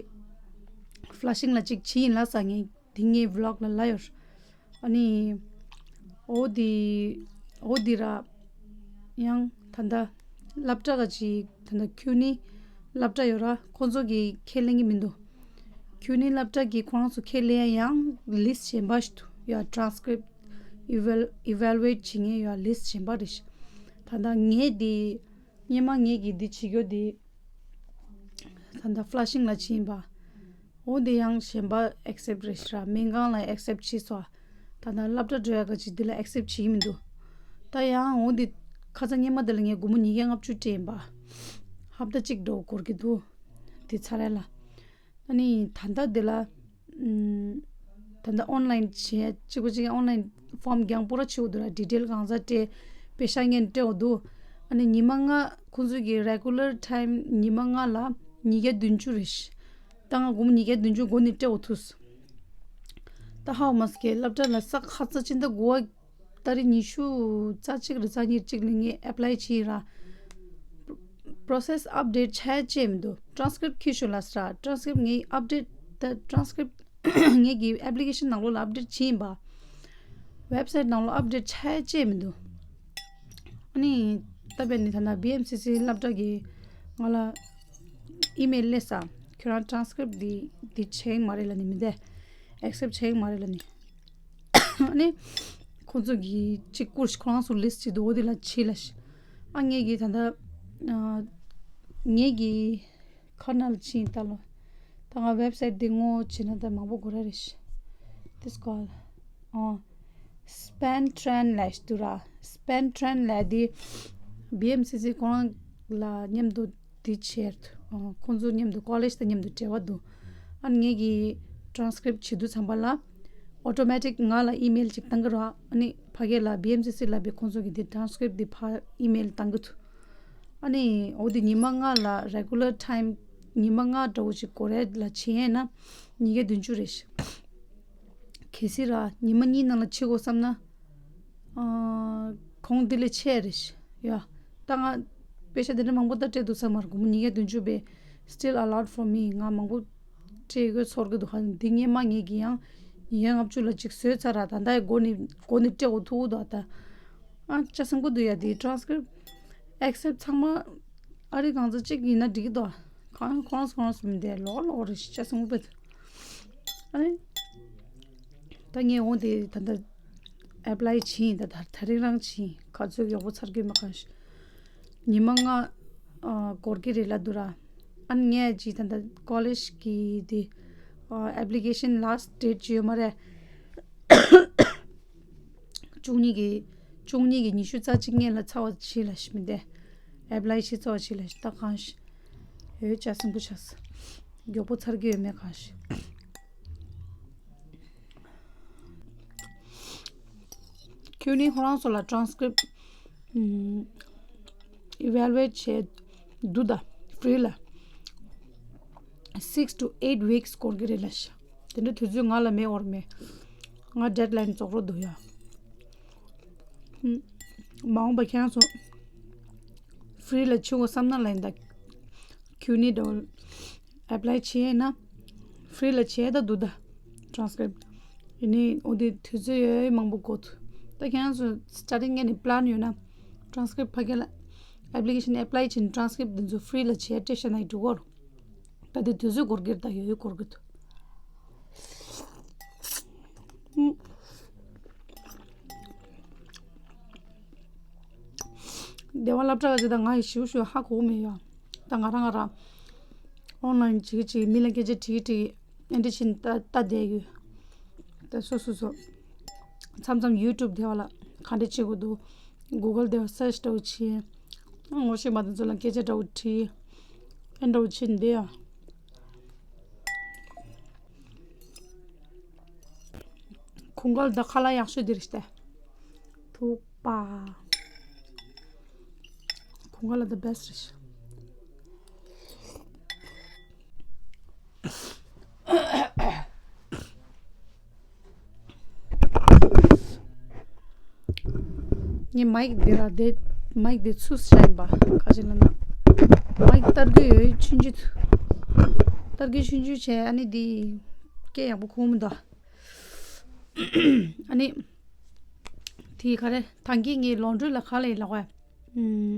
ཕ་ལ་ཤིང་ལ་གཅིག་བྱས་ཡིན་ལབ་ས། ངས་དེ་ངའི་བི་ལོག་ལ་ལབ་ཡོད། ཨ་ནི་འོ་དེ་འོ་དེ་ར། ཡང་ད་ལྟ་སློབ་གྲྭ་ག་ཅིག་ད་ལྟ་ཁྱུ་ནི་སློབ་གྲྭ་ཡོད་ར། ཁོང་ཚོ་གིས་ཁས་ལེན་གྱི་མི་འདུག་ཁྱུ་ནི་སློབ་གྲྭ་གིས་ཁོ་རང་ཚོ་ཁས་ལེན་ཡ་ཡང་ལིསི་གཞན་པ་ཞིག་འདུག་ཡ། ཊ་རན་སི་ཀི་རིབ་ཊི་ཨི་ཝེ་ལུ་ཨེཊ་བྱེད་མཁན་ཡ་ལིསི་གཞན་པ་རེད་ཤག་ད་ལྟ་ངས་དེ་སྔོན་མ་ངེད་ཀྱིས་འདི་བྱེད་རྒྱུ་དེ་ད་ལྟ་ཕ་ལ་ཤིང་ལ་ཕྱིན་པ། འོ་དེ་ཡང་གཞན་པ་ཨེག་སེབ་རེད་ཤག་ར། སྨན་ཁང་ལ་ཨེག་སེབ་བྱས་སོང་། ད་ལྟ་སློབ་གྲྭ་འགྲོ་ཡ་ག་ཅིག་འདི་ལ་ཨེག་སེབ་བྱེད་ཀྱི་མི་འདུག་ད་ཡང་འོ་དེ་ཁ་སང་སྔོན་མ་དེ་ལ་ངས་སྒོར་མོ་ཉིས་བརྒྱ་ལྔ་བཅུ་སྤྲད་ཡིན་པ། ཧབ་ཏ་གཅིག་འགྲོ་འགོར་གྱི་འདུག་དེ་ཚར་རེད་ལ། ཨ་ནི་ད་ལྟ་འདི་ལ། ཨམ། ད་ལྟ་ཨོན་ལའིན་བྱས་གཅིག་པ་གཅིག་ཨོན་ལའིན་ཕོམ་རྒྱང་པོ་ར་ཆེ་བོ་འདུག་ར། ཌི་ཊེལ་གང་ཟག་སྤྲད། པེ་ཤག་ངན་སྤྲད་འོ་འདུག་ཨ་ནི་ཉི་མ་ལྔ་ཁོང་ཚོ་གི་རེ་གུ་ལར་ཊའིམ་ཉི་མ་ལྔ་ལ་ཉིས་བརྒྱ་བདུན་ཅུ་རེད་ཤག་ད་ང་སྒོར་མོ་ཉིས་བརྒྱ་བདུན་ཅུ་སྒོར་ནས་སྤྲད་འོ་ཐུག་ད་ཧའོ་མ་སི་ཀེ་སློབ་གྲྭ་ལ་ས་ཁ་ཚ་ཕྱི་ཟླ་དགུ་པ། ཏ་རིག་ཉི་ཤུ་རྩ་གཅིག་རེད། རྩ་གཉིས་གཅིག་ལ་ངས་ཨེབ་ལའི་བྱས་ར། པོ་རོ་སེ་སི་ཨབ་ཌེཊ་བྱས་བྱས་མི་འདུག་ཊ་རན་སི་ཀི་རིབ་ཊི་ཁྱེར་ཤོག་ལབ་སོང་ར། ཊ་རན་སི་ཀི་རིབ་ཊི་ངས་ཨབ་ཌེཊ་ད་ཊ་རན་སི་ཀི་རིབ་ཊི་ངེད་ཀྱི་ཨེབ་ལི་ཀེ་ཤན་ནང་ལོགས་ལ་ཨབ་ཌེཊ་བྱས་ཡིན་པ། ཝེབ་སའིཊ་ནང་ལོགས་ཨབ་ཌེཊ་བྱས་བྱས་མི་འདུག་ཨ་ནི་ད་བས་ནི་ད་ན་བི་ཨེམ་སི་སི་སློབ་གྲྭ་གིས་ང་ལ་ཨི་མེལ་སླེབས་སོང་། ཁྱོད་རང་ཊ་རན་སི་ཀི་རིབ་ཊི་འདི་འདི་བྱས་ཡིན་མ་རེད་ལབ་ནི། མི་འདི་ཨེག་སེབ་བྱས་ཡིན་མ་རེད་ལབ་ནི། ཨ་ནི་ཁོང་ཚོ་གིས་གཅིག་བསྐུར་ཤག་ཁོ་རང་ཚོ་ལིསི་ཊི་བྱེད་འདུག་འོ་དེ་ལ་བྱེད་ལབ་ཤག་ཨ་ངེད་ཀྱིས་ད་ལྟ་ཨ་ངེད་ཀྱིས་ཁ་ནང་ལ་ཕྱིན་ད་ལོ། ད་ང་ཝེབ་སའིཊ་འདི་ངོ་བྱེད་ན་ད་མང་པོ་དགོས་ར་རེད་ཤག This call ཨ་སི་པེན་ཊི་རེན་ལབ་ཤག་འདུག་ར། སི་པེན་ཊི་རེན་ལབ་དེ་བི་ཨེམ་སི་སི་ཁོ་རང་ ལ་མཉམ་དུ་དེ་བྱས། ཨ་ཁོང་ཚོ་མཉམ་དུ་ཀོ་ལེཇ་དང་མཉམ་དུ་འབྲེལ་བ་འདུག་ཨ་ནི་ངེད་ཀྱིས་transcript བྱེད་དུས་ཙམ་པ་ལ་automatic ང་ལ་email ཅིག་བཏང་གི་རེད། ཨ་ནི་ཕ་གི་ལ་B M C C ལ་བའི་ཁོང་ཚོ་གི་དེ་transcript དེ་ཕར་email བཏང་གི་འདུག་ཨ་ནི་འོ་དེ་ཉི་མ་ལྔ་ལ་regular time ཉི་མ་ལྔ་འདྲ་བོ་ཅིག་འགོར་ཡས་ལ་བྱེད་ཡས་ན་ཉིས་བརྒྱ་བདུན་ཅུ་རེད་ཤག་གལ་སྲིད་ར་ཉི་མ་གཉིས་ནང་ལ་བྱེད་དགོས་བསམ་ན། ཨ་གོང་དེ་ལས་ཆེ་རེད་ཤག་ཡ། ད་ང་པེ་ཤ་དེ་འདྲ་མང་པོ་ད་སྤྲད་འདུག་ས་མ་རེད། སྒོར་མོ་ཉིས་བརྒྱ་བདུན་ཅུ་བས་still allowed for me ང་མང་པོ་སྤྲད་དགོས་ཚོར་གི་འདུག་ཧ་འདི་སྔོན་མ་ངེད་ཀྱིས་ཡང་ཉིས་བརྒྱ་ལྔ་བཅུ་ལ་ཅིག་བཟོས་ཚར་ར། ད་ལྟ་ཡི་སྒོ་ནས་སྒོ་ནས་སྤྲད་དགོས་ཐུག་འདུག་ད་ཨ་ཅག་སེམས་པོ་འདུག་ཡ། དེ་transcript accept ཚང་མ་ཨ་རི་གང་ཚོད་ཅིག་ཡིན་ན་འགྲིག་གི་འདུག་ཁོང་ཁོང་ཁོང་སོང་མི་འདས་ལོག་ལོག་རེད་ཤག་ཅག་སེམས་པོ་འདུག་ཨ་ནི། ད་ངས་འོང་དེ་ད་ལྟ་apply བྱིན། ད་ད་ད་རིང་རང་བྱིན། ག་ཚོད་མགྱོགས་པོ་ཚར་གི་མ་གང་ཤེས། ཉི་མ་ལྔ་ཨ་འགོར་གི་རེད་ལབ་འདུག་ར། ཨ་ནི་ངས་ཅིག་ད་ལྟ་ཀོ་ལེཇ་གི་དེ་ཨ་application last date ཅིག་ཡོད་མ་རེད། བཅུ་གཉིས་ཀྱི་བཅུ་གཉིས་ཀྱི་ཉི་ཤུ་རྩ་གཅིག་སྔོན་ལ་ཚར་བ་བྱིན་ལ་ཤི་མི་འདས། apply བྱེད་ཚར་བ་བྱིན་ལ་ཤི། ད་གང་ཤེས། ཡོད་ཅག་སེམས་པོ་ཆགས་སོང་། མགྱོགས་པོ་ཚར་གི་ཡོད་མེད་གང་ཤེས། ཁྱོད་ནི་ཁོ་རང་ཚོ་ལ་transcript ཨམ་evaluate བྱེད་འདུག་ད་free ལ་six to eight weeks འགོར་གི་རེད་ལབ་ཤག་དེ་འདྲ་དུས་ཚོད་ང་ལ་མེད་འོར་མེད། ང་deadline རྫོགས་རོགས་འདུག་ཡ། ཨམ་མ་འོངས་པ་ཁྱེད་རང་ཚོ་free ལ་བྱེད་དགོས་བསམ་ན་ལ་ཡིན་ད། ཁྱོད་ནི་འགྲོ་apply བྱེད་ཡས་ན་free ལ་བྱེད་ད་འདུག་ད། transcript ཡིན་ནི་འོ་དེ་དུས་ཚོད་ཡོད་མང་པོ་འགོར་འདུག་ད་ཁྱེད་རང་ཚོ་starting ནས་ནི་plan ཡོད་ན་transcript ཕ་གི་ལ་application apply བྱེད་transcript འདི་ཚོ་free ལ་བྱེད་སྤྲད་ཤ་ན་ཡི་འགྲོ་གོ་རོ། ད་དེ་དུས་ཚོད་འགོར་གི་རེད་ད། ཡོད་ཡོད་འགོར་གི་འདུག་སྡེ་བ་སློབ་གྲྭ་ག་ཅིག་ད་ང་ཡི་ཞིབ་ཞིབ་ཧ་གོ་མེད་ཡ། ད་ང་རང་ང་རང་online བྱེད་ཀྱི་བྱེད་ཀྱི་མི་ལ་སྐད་ཆ་དྲིས་དྲིས་ཨེ་འདྲ་བྱས་ནས་ལྟ་ལྟ་བསྡད་ཡོད། ད་སོ་སོ་སོ་མཚམས་མཚམས་YouTube སྡེ་བ་ལ་ག་འདྲ་བྱེད་དགོས་འདུག Google སྡེ་བ་search འདྲ་བོ་བྱས། ངོ་ཤེས་མ་དེ་ཚོ་ལ་སྐད་ཆ་འདྲ་བོ་དྲིས། ཨེ་འདྲ་བོ་བྱས་ནས་བསྡད་ཡ། ཁོང་ག་ལ་ད་ཁ་ལག་ཡག་ཤོས་འདི་རེད་ཤག་ཐུག་པ། ཁོང་ག་ལ་the best རེད་ཤག་ངས་མའིག་འདི་ར་དེ་མའིག་འདི་ཚུར་བཞག་ཡིན་པ་ག་ཅིག་ལབ་ན། མའིག་སྟར་གི་ཡོད་ཆུང་ཆུང་། སྟར་གི་ཆུང་ཆུང་བྱས་ཨ་ནི་འདི་སྐད་ཡག་པོ་གོ་མི་འདུག་ཨ་ནི། དེ་ག་རེ་ད་གིན་ངས་ལོན་ཌི་རི་ལ་ག་ལ་ཡིན་ལབ་ག་ཨུམ།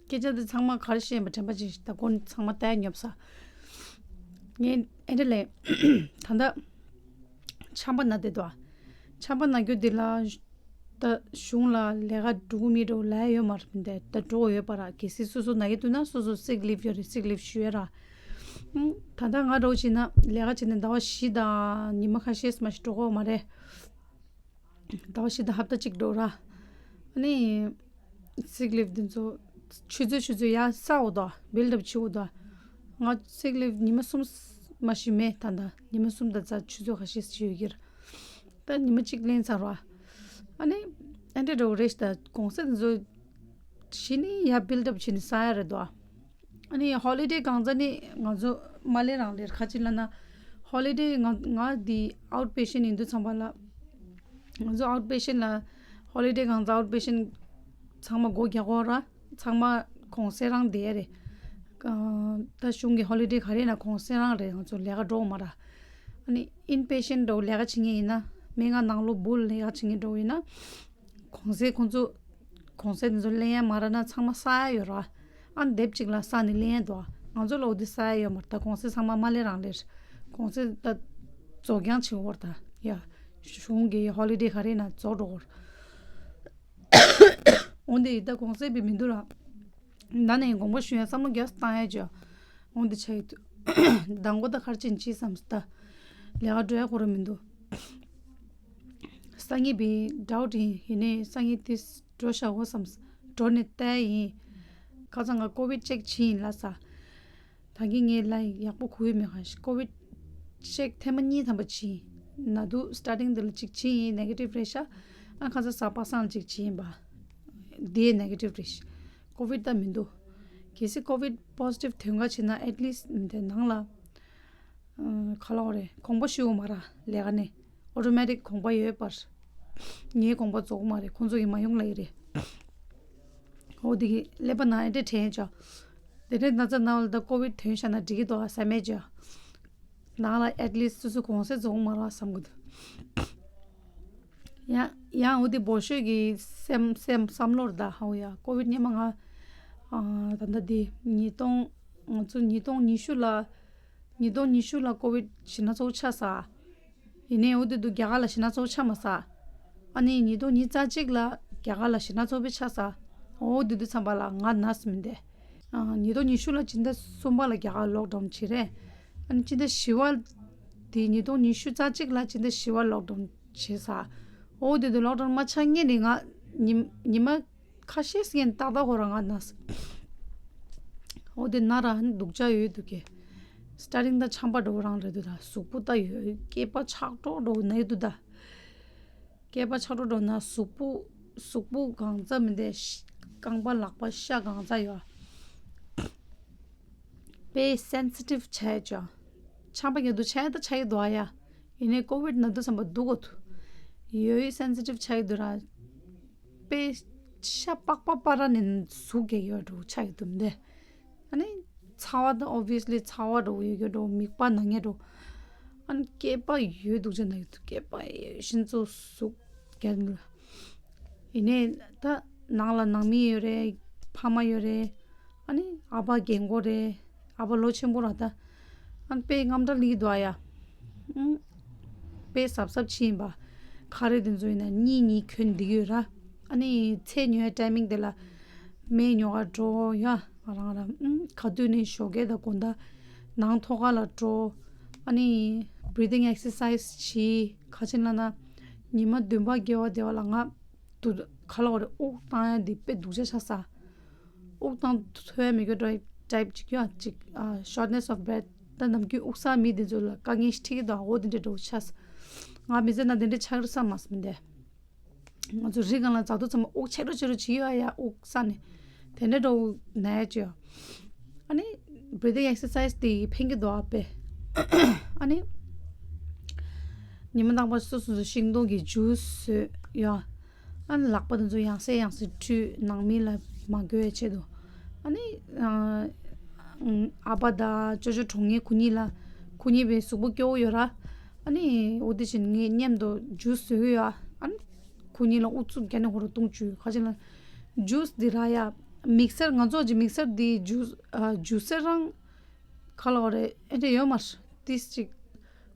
སྐད་ཆ་འདི་ཚང་མ་ག་རེ་བཤད་ཡིན་པ་དྲན་པ་ཅིག་ད་ཁོ་ཚང་མ་ལྟ་ཡ་ཉོབ་ས། ངས་ཨེ་འདྲ་ལས་ད་ལྟ་ཆམ་པ་ན་བསྡད་འདུག་ཆམ་པ་ན་རྒྱུ་འདི་ལ་ད་གཞུང་ལ་ལས་ཀ་འགྲོ་གི་མི་འགྲོ་ལབ་ཡ་ཡོད་མ་རེད་འདས། ད་འགྲོ་ཡོད་པ་ར། གལ་སྲིད་སོ་སོ་ན་གི་འདུག་ན་སོ་སོ་sick leave ཡོད་རེད། sick leave ཞུ་ཡ་ར། ཨུམ། ད་ལྟ་ང་འགྲོ་བྱས་ན་ལས་ཀ་བྱས་ནས་ཟླ་བ་བཞི་དང་ཉི་མ་ཁ་ཤས་མ་ཞིག་འགྲོ་གི་ཡོད་མ་རེད། ཟླ་བ་བཞི་དང་ཧབ་ཏ་གཅིག་འགྲོ་ར། ཨ་ནི་sick leave འདི་ཚོ་ཆུ་ཚོད་ཆུ་ཚོད་ཡར་བསགས་འོ་དོ། build up བྱེད་འོ་དོ། ང་sick leave ཉི་མ་གསུམ་མ་ཞིག་མེད་ད། ད་ཉི་མ་གསུམ་དང་རྩ་ཆུ་ཚོད་ཁ་ཤས་ཤིག་ཡོད་ཀྱི་རེད། ད་ཉི་མ་གཅིག་ལེན་ཚར་བ། ཨ་ནི་ཨེ་འདྲ་འགྲོ་རེད་ད། གོང་ཚད་འདི་ཚོ་གཞི་ནས་ཡར་build up བྱས་ནས་བསགས་ཡ་རེད་དོ། ཨ་ནི་holiday གང་ཚ་ནི་ང་ཚོ་མ་ལེ་རང་ལེར་ཁ་ཅིག་ལ་ན་holiday ང་ང་འདི་out patient ཡིན་དུས་ཚང་པ་ལ། ང་ཚོ་out patient ལ་holiday གང་ཚ་out patient ཚང་མ་སྒོ་རྒྱག་གོ་ར། ཚང་མ་གོང་ཚད་རང་བསྡད་རེད། ད་གཞུང་གི་holiday ག་རེ་ན་གོང་ཚད་རང་རེད། ང་ཚོ་ལས་ཀ་འགྲོ་མ་ར། ཨ་ནི་in patient འགྲོ་ལས་ཀ་བྱེད་མཁན་ཡིན་ན་སྨན་ཁང་ནང་ལོགས་བུ་ལས་ཀ་བྱེད་མཁན་འགྲོ་ཡིན་ན། གོང་ཚད་ཁོང་ཚོ་གོང་ཚད་དེ་ཚོ་ལེན་ཡ་མ་རག་ན་ཚང་མ་བསགས་ཡ་ཡོད་ར། ཨ་ནི་དེབ་གཅིག་ལ་བསགས་ནས་ལེན་ཡ་འདུག་ང་ཚོ་ལ་འོ་དེ་བསགས་ཡ་ཡོད་མ་རེད། ད་གོང་ཚད་ཚང་མ་མ་ལེན་རང་ལེར། གོང་ཚད་ད་རྫོགས་རྐྱང་བྱེད་དགོས་རེད་ད། ཡ། གཞུང་གི་holiday ག་རེ་ན་རྫོགས་འགྲོ་གི་རེད། འོན་ཏེ་ད་གོང་ཚད་བི་མི་འདུག་ར། ད་ནས་དགོངས་པ་ཞུ་ཡ་བསམ་བློ་རྒྱ་བཏང་ཡ་ཅོ། འོན་ཏེ་ཆ་ཡི་དུ། མདང་དགོང་ད་ཁར་ཅན་ཅི་བསམ་སྟ། ལས་ཀ་འགྲོ་ཡ་ཁོ་ར་མི་འདུག་སང་ཉིན་བི་doubt ཡིན། ཡིན་ནའི་སང་ཉིན་དེ་འགྲོ་ཤག་འོ་བསམ། འགྲོ་ནས་བལྟས་ཡིན། ཁ་སང་ང་ཀོ་བིད་ཅེག་བྱས་ཡིན་ལབ་ས། ད་གིན་ངས་ལབ་ཡིན། ཡག་པོ་གོ་ཡི་མེད་ག་ཤི། ཀོ་བིད་ཅེག་ཐེངས་མ་གཉིས་ཐམ་པ་བྱས་ཡིན། ན་དུ་སི་ཊར་ཊིང་དེ་ལ་གཅིག་བྱས་ཡིན། ནེ་གེ་ཊིབ་རེད་ཤག་ཨ་ཁ་སང་གཟའ་པ་སངས་ལ་གཅིག་བྱས་ཡིན་པ། དེ་ནེ་གེ་ཊིབ་རེད་ཤག་ཀོ་བིད་ད་མི་འདུག་གལ་སྲིད་ཀོ་བིད་པོ་ཟི་ཊིབ་ཐོན་ག་བྱས་ན་ཨེཊ་ལིསཊ་མི་དེ་ནང་ལ། ཨ་ག་ལབ་དགོས་རེད། དགོངས་པ་ཞུ་དགོས་མ་རེད། ལས་ཀ་ནས་ཨོ་ཊོ་མེ་ཊིག་དགོངས་པ་ཡོད་པར། ངའི་དགོངས་པ་རྫོགས་མ་རེད། ཁོང་ཚོ་གིས་མ་ཡོང་ལབ་ཡི་རེད། འོ་དེ་གི་ཀླད་པ་ནང་ཨེ་འདྲས་དྲན་ཅག་དེ་འདྲས་ན་ཚ་ན་བ་ལ་ད་ཀོ་བིད་ཐོན་ཤག་ན་འགྲིག་གི་འདུག་ཨ་བསམ་མེད་ཅག་ནང་ལ་ཨེཊ་ལིསཊ་སོ་སོ་དགོངས་སེལ་རྫོགས་མ་རེད་བསམ་གི་འདུག་ཡང་ཡང་འོ་དེ་འབོ་ཤོད་ཀྱི་སེམས་སེམས་བསམ་བློར་ད་ཧ་ཡ་ཀོ་བིད་སྔོན་མ་ང་ཨ་ད་ལྟ་དེ་ཉིས་སྟོང་ང་ཚོ་ཉིས་སྟོང་ཉི་ཤུ་ལ་ཉིས་སྟོང་ཉི་ཤུ་ལ་ཀོ་བིད་ཞེད་སྣང་ཚ་པོ་ཆགས་ས། ཡིན་ནའི་འོ་དེ་དུས་རྒྱ་གར་ལ་ཞེད་སྣང་ཚ་པོ་ཆགས་མ་ས། ཨ་ནི་ཉིས་སྟོང་ཉི་ཤུ་རྩ་གཅིག་ལ་རྒྱ་གར་ལ་ཞེད་སྣང་ཚ་པོ་དཔེ་ཆགས་ས། འོ་དེ་དུས་ཙམ་པ་ལ་ང་ན་ཟིན་མི་འདས། ཨ་ཉིས་སྟོང་ཉི་ཤུ་ལ་སྤྱི་ཟླ་གསུམ་པ་ལ་རྒྱ་གར་ལོག་ཌའུན་བྱས་རེད། ཨ་ནི་སྤྱི་ཟླ་བཞི་པ་དེ་ཉིས་སྟོང་ཉི་ཤུ་རྩ་གཅིག་ལ་སྤྱི་ཟླ་བཞི་པ་ལོག་ཌའུན་བྱས་ས། འོ་དེ་དུས་ལོག་ཌའུན་མ་ཆགས་སྔོན་ནས་ང་ཉི་ཉི་མ་ཁ་ཤས་སྔོན་ཏག་ཏག་ཁོ་རང་ང་ན་ཟིན། འོ་དེ་ན་ར་ཨ་ནི་སྡུག་ཅག་ཡོད་འདུག་གས། སི་ཊར་ཊིང་ད་ཆམ་པ་འདྲ་བོ་རང་རེད་འདུག་ད་གཟུགས་པོ་ད་ཡོད་སྐེད་པ་ཆག་གྲོག་འདྲ་བོ་ན་ཡོད་འདུག་ད། སྐེད་པ་ཆག་གྲོག་འདྲ་བོ་ན་གཟུགས་པོ་གཟུགས་པོ་གང་ཚ་མི་འདས། རྐང་པ་ལག་པ་ཤ་གང་ཚ་ཡོད། དཔེ་སེན་སི་ཊིབ་ཆགས་ཡོད་ཅག་ཆམ་པ་ཉལ་དུ་ཆགས་ཡོད་ད་ཆགས་ཡོད་འདུག་ཨ་ཡ། ཡིན་ནའི་ཀོ་བིད་ན་དུས་ཙམ་པ་སྡུག་གོ་ཐུ། ཡོད་ཡོད་སེན་སི་ཊིབ་ཆགས་ཡོད་འདུག་ར། དཔེ་ཤ་པགས་པ་པ་ར་ནས་ཟུག་གེ་ཡོད་འགྲོ་ཆགས་ཡོད་འདུག་མི་འདས། ཨ་ནི་ཚ་བ་དང་ཨོབ་བི་ཡ་སི་ལི་ཚ་བ་འདྲ་བོ་ཡོད་རྒྱུ་འདྲ་བོ་མིད་པ་ན་མཁན་འདྲ་བོ། ཨ་ནི་སྐེད་པ་ཡོད་འདུག་ཅེ་ན་ཡོད་འདུག་སྐེད་པ་ཡོད་ཤིན་ཙོ་ཟུག་རྒྱག་གི་འདུག་ཡིན་ནའི་ད་ནང་ལ་ནང་མི་ཡོད་རེད། ཕ་མ་ཡོད་རེད། ཨ་ནི་ཨ་ཕ་རྒན་གོག་རེད། ཨ་ཕ་ལོ་ཆེན་པོ་ར་ད། ཨ་ནི་དཔེ་དངངས་སྐྲག་སླེབས་འདུག་ཨ་ཡ། ཨུམ། དཔེ་གཟབ་གཟབ་བྱས་ཡིན་པ། ག་རེ་དེ་ཚོ་ཡིན་ན་གཉིད་གཉིད་ཁྱོན་འདི་ཡོད་ར། ཨ་ནི་ཚལ་ཉོ་ཡ་ཊའི་མིང་དེ་ལ་སྨན་ཉོ་ག་འགྲོ་ཡ། ང་རང་ར་ཨུམ་ག་དུས་ནས་ཞོགས་ཀས་དང་དགོང་དག་ནང་ཐོག་ཁ་ལ་འགྲོ། ཨ་ནི་བི་རི་ཐིང་ཨེག་སར་སའི་ཛི་བྱེད། ག་ཅི་ལབ་ན་ཉི་མ་བདུན་པ་བརྒྱད་པ་དེ་བ་ལ་ང་དུ་ག་ལབ་དགོས་རེད། དབུགས་བཏང་ཡ་འདི་དཔེ་སྡུག་ཅག་ཆགས་ས། དབུགས་བཏང་ཐུབ་ཡ་མེད་རྒྱུ་འདྲ་ཊའིབ་ཅིག་ཡོད་ཅིག་ཨ་ཤོར་ཊི་ནེ་སི་ཨོཕ་བི་རེཐ། ད་ནམ་རྒྱུན་དབུགས་བསགས་མི་དེ་ཚོ་ལ་དཀའ་ངལ་ཞིག་འཕྲད་ཀྱི་འདུག་འོ་དེ་འདྲ་འདྲ་བོ་ཆགས་ས། ང་མི་ཚེ་ནང་དེ་འདྲ་ཆགས་ཀྱི་རེད་བསམ་མ་སོང་མི་འདས། ང་ཚོ་རི་སྒང་ལ་འཛེག་དུས་ཙམ་པ་དབུགས་ཆད་འགྲོ་ཆད་འགྲོ་བྱེད་ཀྱི་ཡོད་ཨ་ཡ། དབུགས་བསགས་ནས་དེ་འདྲ་འདྲ་བོ་ན་ཡ་ཅིག་ཡོད། ཨ་ནི་བི་རི་ཐིང་ཨེག་སར་སའི་ཛི་དེ་ཕན་གྱི་འདུག་ཨ་དཔེ། ཨ་ནི་ཉི་མ་རྟག་པར་སོ་སོ་སོ་ཤིང་ཏོག་གི་ཇུས་བཟོས་ཡ། ཨ་ནི་ལག་པ་དེ་ཚོ་ཡང་སེ་ཡང་སེ་བཀྲུས། ནང་མི་ལ་མ་འགོས་ཡ་ཆེད་དུ། ཨ་ནི་ཨ་ཨ་ཕ་དང་ཅོ་ཅོ་གྲོངས་མཁན་ཁོ་གཉིས་ལ་ཁོ་གཉིས་པའི་གཟུགས་པོ་སྐྱོ་བོ་ཡོད་ར། ཨ་ནི་འོ་དེ་བཞིན་ངས་མཉམ་དུ་ཇུས་བཟོས་ཡོད་ཨ། ཨ་ནི་ཁོ་གཉིས་ལ་ཨུ་ཚུགས་རྒྱག་ནས་ཧོ་རུ་བཏུང་བཅུག་ག་ཅི་ལ་ཇུས་འདི་ར་ཡ་མིག་སར་ང་ཚོ་གི་མིག་སར་འདི་ཇུས་ཨ་ཇུས་སར་རང་ག་ལབ་དགོས་རེད། ཨེ་འདྲ་ཡོད་མ་རེད། ཏིས་ཅིག་